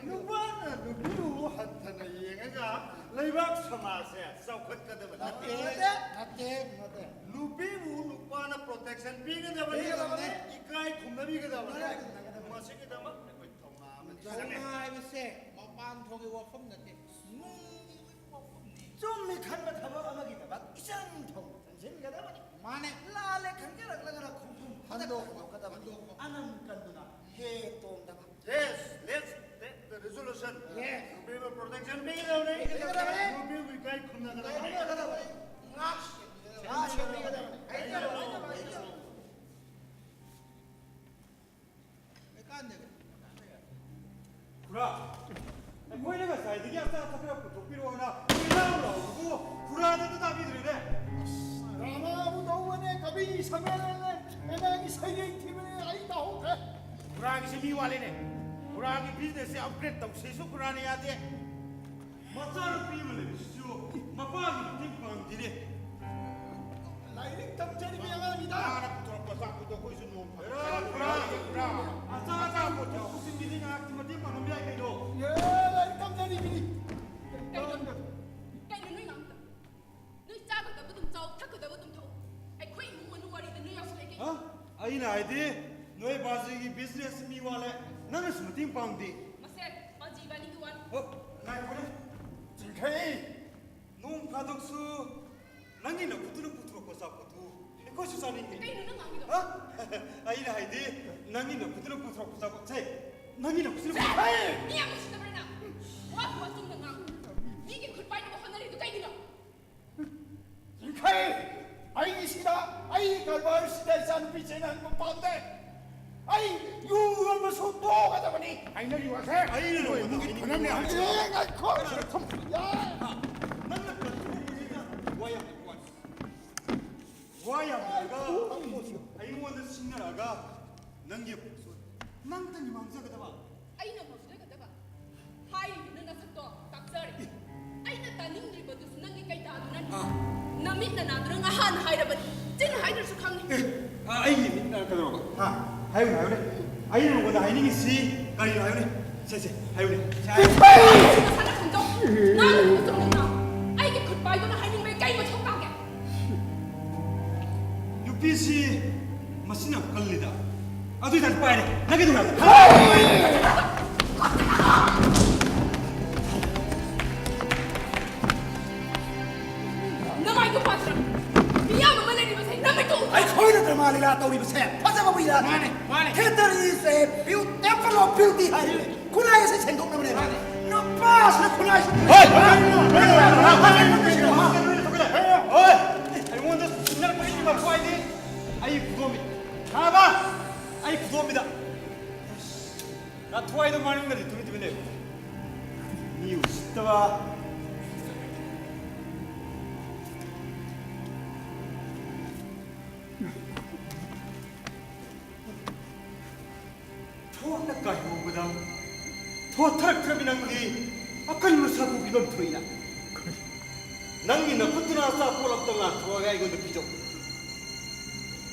ꯅꯨꯄꯥꯅ ꯅꯨꯄꯤꯕꯨ ꯍꯟꯊꯅ ꯌꯦꯡꯉꯒ ꯂꯩꯕꯥꯛ ꯁꯃꯥꯖꯁꯦ ꯆꯥꯎꯈꯠꯀꯗꯕ ꯅꯠꯇꯦ꯫ ꯅꯠꯇꯦ, ꯅꯠꯇꯦ, ꯅꯠꯇꯦ꯫ ꯅꯨꯄꯤꯕꯨ ꯅꯨꯄꯥꯅ ꯄ꯭ꯔꯣꯇꯦꯛꯁꯟ ꯄꯤꯒꯗꯕꯅꯤ, ꯄꯤꯒꯗꯕꯅꯤ꯫ ꯏꯀꯥꯏ ꯈꯨꯝꯅꯕꯤꯒꯗꯕꯅꯤ꯫ ꯄꯤꯒꯗꯕꯅꯤ꯫ ꯃꯁꯤꯒꯤꯗꯃꯛ ꯑꯩꯈꯣꯏ ꯊꯧꯅꯥ ꯑꯃ ꯊꯧꯅꯥ ꯆꯪꯉꯦ꯫ ꯍꯥꯏꯕꯁꯦ ꯃꯄꯥꯟ ꯊꯣꯡꯒꯤ ꯋꯥꯐꯝ ꯅꯠꯇꯦ, ꯅꯨꯡꯒꯤ ꯑꯣꯏꯕ ꯋꯥꯐꯝꯅꯤ꯫ ꯆꯨꯝꯃꯤ ꯈꯟꯕ ꯊꯕꯛ ꯑꯃꯒꯤꯗꯃꯛ ꯏꯆꯪ ꯊꯧꯅ ꯆꯪꯁꯤꯟꯒꯗꯕꯅꯤ꯫ ꯃꯥꯅꯦ꯫ ꯂꯥꯜꯂꯦ ꯈꯟꯖꯔꯛꯂꯒꯅ ꯈꯣꯡꯐꯝ ꯈꯟꯗꯣꯛ ꯈꯟꯗꯣꯛꯀꯗꯕꯅꯤ꯫ ꯈꯟꯗꯣꯛꯄ꯫ ꯑꯅꯝ ꯀꯟꯗꯨꯅ ꯍꯦ ꯇꯣꯡꯗꯕ꯫ Yes, let's take the resolution. Yes. ꯅꯨꯄꯤꯕꯨ ꯄ꯭ꯔꯣꯇꯦꯛꯁꯟ ꯄꯤꯒꯗꯕꯅꯤ꯫ ꯄꯤꯒꯗꯕꯅꯤ꯫ ꯅꯨꯄꯤꯕꯨ ꯏꯀꯥꯏ ꯈꯨꯝꯅꯒꯗꯕꯅꯤ꯫ ꯏꯀꯥꯏ ꯈꯨꯝꯅꯒꯗꯕꯅꯤ꯫ ꯉꯥꯛ ꯁꯦꯟꯕꯤꯒꯗꯕꯅꯤ꯫ ꯉꯥꯛ ꯁꯦꯟꯕꯤꯒꯗꯕꯅꯤ꯫ ꯍꯥꯏꯖꯕ, ꯍꯥꯏꯖꯕ, ꯍꯥꯏꯖꯕ꯫ ꯀꯩꯀꯥꯟꯗꯒꯦ? ꯈꯨꯔꯥ, ꯑꯩꯈꯣꯏꯅ ꯉꯁꯥꯏꯗꯒꯤ ꯑꯆꯥ ꯑꯊꯛ ꯈꯔ ꯄꯨꯊꯣꯛꯄꯤꯔꯛꯑꯣꯅ ꯀꯣꯏꯂꯥꯎ ꯂꯥꯎꯕꯕꯨ ꯈꯨꯔꯥꯗ ꯑꯝꯇ ꯇꯥꯕꯤꯗ꯭ꯔꯦꯅꯦ꯫ ꯗ꯭ꯔꯃꯥꯕꯨ ꯇꯧꯕꯅꯦ, ꯀꯕꯤ ꯁꯝꯃꯦꯂꯟꯅꯦ, ꯑꯦꯂꯦꯟꯒꯤ ꯁꯩꯔꯦꯡ ꯊꯤꯕꯅꯦ, ꯑꯩ ꯇꯥꯍꯧꯗ꯭ꯔꯦ꯫ ꯈꯨꯔꯥꯒꯤꯁꯦ ꯃꯤ ꯋꯥꯠꯂꯦꯅꯦ꯫ ꯈꯨꯔꯥꯒꯤ ꯕꯤꯖꯤꯅꯦꯁꯁꯦ ꯑꯞꯒ꯭ꯔꯦꯗ ꯇꯧꯁꯦꯁꯨ ꯈꯨꯔꯥꯅ ꯌꯥꯗꯦ꯫ ꯃꯆꯥꯅꯨꯄꯤ ꯑꯃ ꯂꯩꯕꯁꯤꯁꯨ ꯃꯄꯥꯒꯤ ꯃꯇꯦꯡ ꯄꯥꯡꯗꯦꯅꯦ꯫ ꯂꯥꯏꯔꯤꯛ ꯇꯝꯖꯔꯤꯕ ꯑꯉꯥꯡꯅꯤꯗ꯫ ꯃꯥꯅ ꯄꯨꯊꯣꯔꯛꯄ ꯑꯆꯥꯄꯣꯠꯇꯣ ꯑꯩꯈꯣꯏꯁꯨ ꯅꯣꯡ ꯐꯥꯗꯣꯛ ꯆꯥꯔꯒ ꯂꯣꯏꯔꯦ, ꯈꯨꯔꯥ꯫ ꯑꯆꯥ ꯑꯊꯛ ꯄꯨꯊꯣꯛꯄꯁꯤꯡꯒꯤꯗꯤ ꯉꯥꯏꯍꯥꯛꯀꯤ ꯃꯇꯦꯡ ꯄꯥꯡꯉꯝꯕ ꯌꯥꯏ ꯀꯩꯅꯣ꯫ ꯑꯦ, ꯂꯥꯏꯔꯤꯛ ꯇꯝꯖꯔꯤꯕꯅꯤ꯫ ꯊꯛꯀꯗꯕ ꯑꯗꯨꯝ ꯊꯛꯎ꯫ ꯑꯩꯈꯣꯏ ꯏꯃꯨꯡ ꯃꯅꯨꯡ ꯋꯥꯔꯤꯗ ꯅꯣꯏ ꯌꯥꯎꯁꯜꯂꯛꯏ ꯀꯩꯒꯤꯅꯣ? ꯍ? ꯑꯩꯅ ꯍꯥꯏꯗꯤ, ꯅꯣꯏ ꯕꯥꯖꯤꯒꯤ business ꯃꯤ ꯋꯥꯠꯂꯦ, ꯅꯪꯅꯁꯨ ꯃꯇꯦꯡ ꯄꯥꯡꯗꯦ꯫ ꯃꯁꯦ, ꯕꯥꯖꯤ ꯏꯕꯥꯅꯤꯒꯤ ꯋꯥꯅꯤ꯫ ꯍ? ꯉꯥꯏꯈꯣꯅꯦ꯫ ꯆꯤꯡꯈꯩ! ꯅꯣꯡ ꯐꯥꯗꯣꯛꯁꯨ ꯅꯪꯒꯤ ꯅꯈꯨꯠꯇꯨꯅ ꯄꯨꯊꯣꯔꯛꯄ ꯑꯆꯥꯄꯣꯠꯇꯨ ꯑꯩꯈꯣꯏꯁꯨ ꯆꯥꯅꯤꯡꯉꯤ꯫ ꯀꯩꯅꯣ ꯅꯪ ꯉꯥꯡꯉꯤꯗꯣ? ꯍ? ꯑꯩꯅ ꯍꯥꯏꯗꯤ, ꯅꯪꯒꯤ ꯅꯈꯨꯠꯇꯨꯅ ꯄꯨꯊꯣꯔꯛꯄ ꯑꯆꯥꯄꯣꯠꯁꯦ, ꯅꯪꯒꯤ ꯅꯈꯨꯠꯇꯨꯅ ꯄꯨꯊꯣꯔꯛꯄ ꯃꯤ ꯌꯥꯝ ꯎꯁꯤꯠꯇꯕ꯭ꯔꯥ ꯅꯪ? ꯋꯥ ꯈꯨꯋꯥ ꯆꯨꯝꯅ ꯉꯥꯡꯉꯨ꯫ ꯃꯤꯒꯤ ꯈꯨꯠ ꯄꯥꯏꯅꯕ ꯍꯣꯠꯅꯔꯤꯗꯨ ꯀꯩꯒꯤꯅꯣ? ꯆꯤꯡꯈꯩ! ꯑꯩꯒꯤꯁꯤꯗ, ꯑꯩꯒꯤ ꯀꯔꯕꯥꯔꯁꯤꯗ ꯏꯆꯥꯅꯨꯄꯤ ꯆꯦꯟꯅꯍꯟꯕ ꯄꯥꯝꯗꯦ꯫ ꯑꯩ ꯌꯨ ꯌꯣꯟꯕꯁꯨ ꯇꯣꯛꯀꯗꯕꯅꯤ꯫ ꯍꯥꯏꯅꯔꯤ ꯋꯥꯁꯦ꯫ ꯑꯩꯅ ꯅꯣꯏ ꯅꯉꯣꯟꯗ ꯏꯃꯨꯡꯒꯤ ꯍꯥꯏꯅꯤꯡꯕ ꯈꯟꯅꯕꯅꯦ ꯋꯥꯁꯦ꯫ ꯍꯥꯏꯁꯦ꯫ ꯑꯦ, ꯉꯥꯏꯈꯣ꯫ ꯀꯅꯥꯅ ꯊꯝ-, ꯌꯥ꯫ ꯅꯪꯅ ꯀꯔꯤ ꯋꯥ ꯌꯥꯝ ꯍꯥꯏꯕ ꯋꯥꯅꯤ? ꯋꯥ ꯌꯥꯝ ꯍꯥꯏꯔꯒ ꯑꯩꯉꯣꯟꯗ ꯁꯤꯡꯅꯔꯛꯑꯒ ꯅꯪꯒꯤ ꯅꯪꯇꯅꯤ ꯃꯥꯡꯖꯒꯗꯕ꯫ ꯑꯩꯅ ꯃꯥꯡꯖꯒꯗꯕ? ꯍꯥꯏꯔꯤꯗꯨꯅ ꯅꯁꯛꯇꯣ ꯇꯥꯛꯆꯔꯦ꯫ ꯑꯩꯅ ꯇꯥꯅꯤꯡꯗ꯭ꯔꯤꯕꯗꯨꯁꯨ ꯅꯪꯒꯤ ꯀꯩꯗꯥꯗꯨꯅꯅꯤ꯫ ꯑꯥ꯫ ꯅꯃꯤꯠ ꯅꯅꯥꯗꯨꯅ ꯉꯍꯥꯟꯅ ꯍꯥꯏꯔꯕꯅꯤ꯫ ꯆꯤꯟ ꯍꯥꯏꯗ꯭ꯔꯁꯨ ꯈꯪꯉꯤ꯫ ꯑꯦ, ꯑ, ꯑꯩꯒꯤ ꯃꯤꯠꯅ ꯀꯩꯗꯧꯔꯕ? ꯍꯥ? ꯍꯥꯏꯌꯨꯅꯦ, ꯍꯥꯏꯌꯨꯅꯦ꯫ ꯑꯩꯅ ꯅꯉꯣꯟꯗ ꯍꯥꯏꯅꯤꯡꯉꯤꯁꯤ ꯀꯔꯤꯅꯣ ꯍꯥꯏꯌꯨꯅꯦ? ꯁꯦ, ꯁꯦ, ꯍꯥꯏꯌꯨꯅꯦ꯫ ꯁꯦ, ꯍꯥꯏꯌꯨꯅꯦ꯫ ꯅꯁꯥꯅ ꯈꯪꯖꯧ꯫ ꯅꯪꯅ ꯈꯪꯖꯧ ꯅꯪꯅ꯫ ꯑꯩꯒꯤ ꯈꯨꯠ ꯄꯥꯏꯗꯨꯅ ꯍꯥꯏꯅꯤꯡꯕꯩ ꯀꯩ ꯃꯊꯧ ꯇꯥꯒꯦ? ꯅꯨꯄꯤꯁꯤ ꯃꯁꯤꯅ ꯀꯜꯂꯤꯗ꯫ ꯑꯗꯨꯏ ꯇꯥꯔꯗꯤ ꯄꯥꯏꯔꯦ꯫ ꯅꯪꯒꯤ ꯅꯨꯡꯉꯥꯏꯕ꯫ ꯅꯃꯥꯏꯗꯣ ꯄꯥꯟꯊ꯭ꯔꯥ? ꯃꯤꯌꯥꯝ ꯑꯃ ꯂꯩꯔꯤꯕꯁꯦ ꯅꯃꯤꯠꯇꯣ ꯎꯗ꯭ꯔꯥ? ꯑꯩꯈꯣꯏꯅ ꯗ꯭ꯔꯃꯥ ꯂꯤꯂꯥ ꯇꯧꯔꯤꯕꯁꯦ ꯐꯖꯕꯕꯨ ꯏꯔꯥ ꯃꯥꯅꯦ, ꯃꯥꯅꯦ꯫ Theater is a beau-, temple of beauty ꯍꯥꯏꯔꯤꯕꯅꯦ꯫ ꯈꯨꯟꯅꯥꯏ ꯑꯁꯤ ꯁꯦꯡꯗꯣꯛꯅꯕꯅꯦꯕ꯫ ꯃꯥꯅꯦ꯫ ꯅꯨꯄꯥꯁꯤꯅ ꯈꯨꯟꯅꯥꯏ ꯑꯁꯤ ꯍꯣꯏ! ꯍꯣꯏ! ꯑꯩꯉꯣꯟꯗ ꯁꯤꯡꯅꯔꯛꯄꯒꯤ ꯃꯊꯧ ꯍꯥꯏꯗꯤ ꯑꯩ ꯈꯨꯗꯣꯝꯕꯤ꯫ ꯈꯪꯉꯕ? ꯑꯩ ꯈꯨꯗꯣꯝꯕꯤꯗ꯫ ꯅꯊ꯭ꯋꯥꯏꯗꯣ ꯃꯅꯨꯡꯗꯗꯤ ꯇꯨꯃꯤꯟ ꯇꯨꯃꯤꯟ ꯂꯩꯌꯨ꯫ ꯃꯤ ꯎꯁꯤꯠꯇꯕ꯫ ꯊꯣꯠꯅ ꯀꯥꯏꯍꯧꯕꯗ ꯊꯣꯠꯊꯔꯛꯇ꯭ꯔꯕꯤ ꯅꯪꯗꯤ ꯑꯀꯟꯕ ꯁꯥꯐꯨ ꯄꯤꯐꯝ ꯊꯣꯛꯏꯅ꯫ ꯅꯪꯒꯤ ꯅꯈꯨꯠꯇꯨꯅ ꯑꯆꯥꯄꯣꯠ ꯑꯝꯇ ꯉꯥꯛꯊꯣꯛꯑꯒ ꯑꯩꯉꯣꯟꯗ ꯄꯤꯖꯧ꯫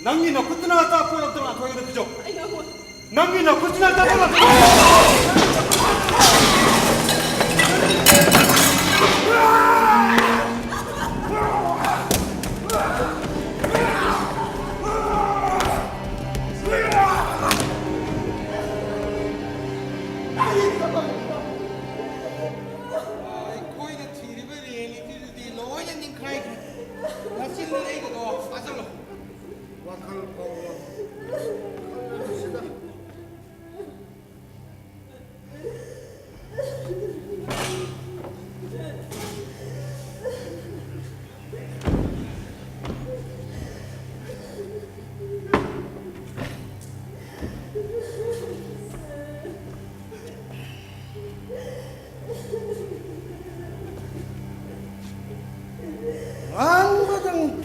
ꯅꯪꯒꯤ ꯅꯈꯨꯠꯇꯨꯅ ꯑꯆꯥꯄꯣꯠ ꯑꯝꯇ ꯉꯥꯛꯊꯣꯛꯑꯒ ꯑꯩꯉꯣꯟꯗ ꯄꯤꯖꯧ꯫ ꯑꯩ ꯉꯝꯃꯣꯏ꯫ ꯅꯪꯒꯤ ꯅꯈꯨꯠꯇꯨꯅ ꯑꯆꯥꯄꯣꯠ ꯉꯥꯛꯊꯣꯛꯑꯒ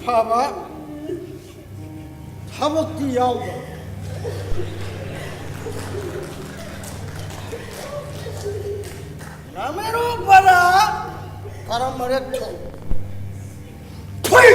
ꯐꯕ ꯊꯕꯛꯇꯤ ꯌꯥꯎꯗꯕ꯫ ꯔꯥꯃꯦꯔꯨ ꯕꯔꯥ ꯇꯔꯥꯃꯔꯦꯠ ꯊꯣꯛ꯫ ꯐꯨꯏ!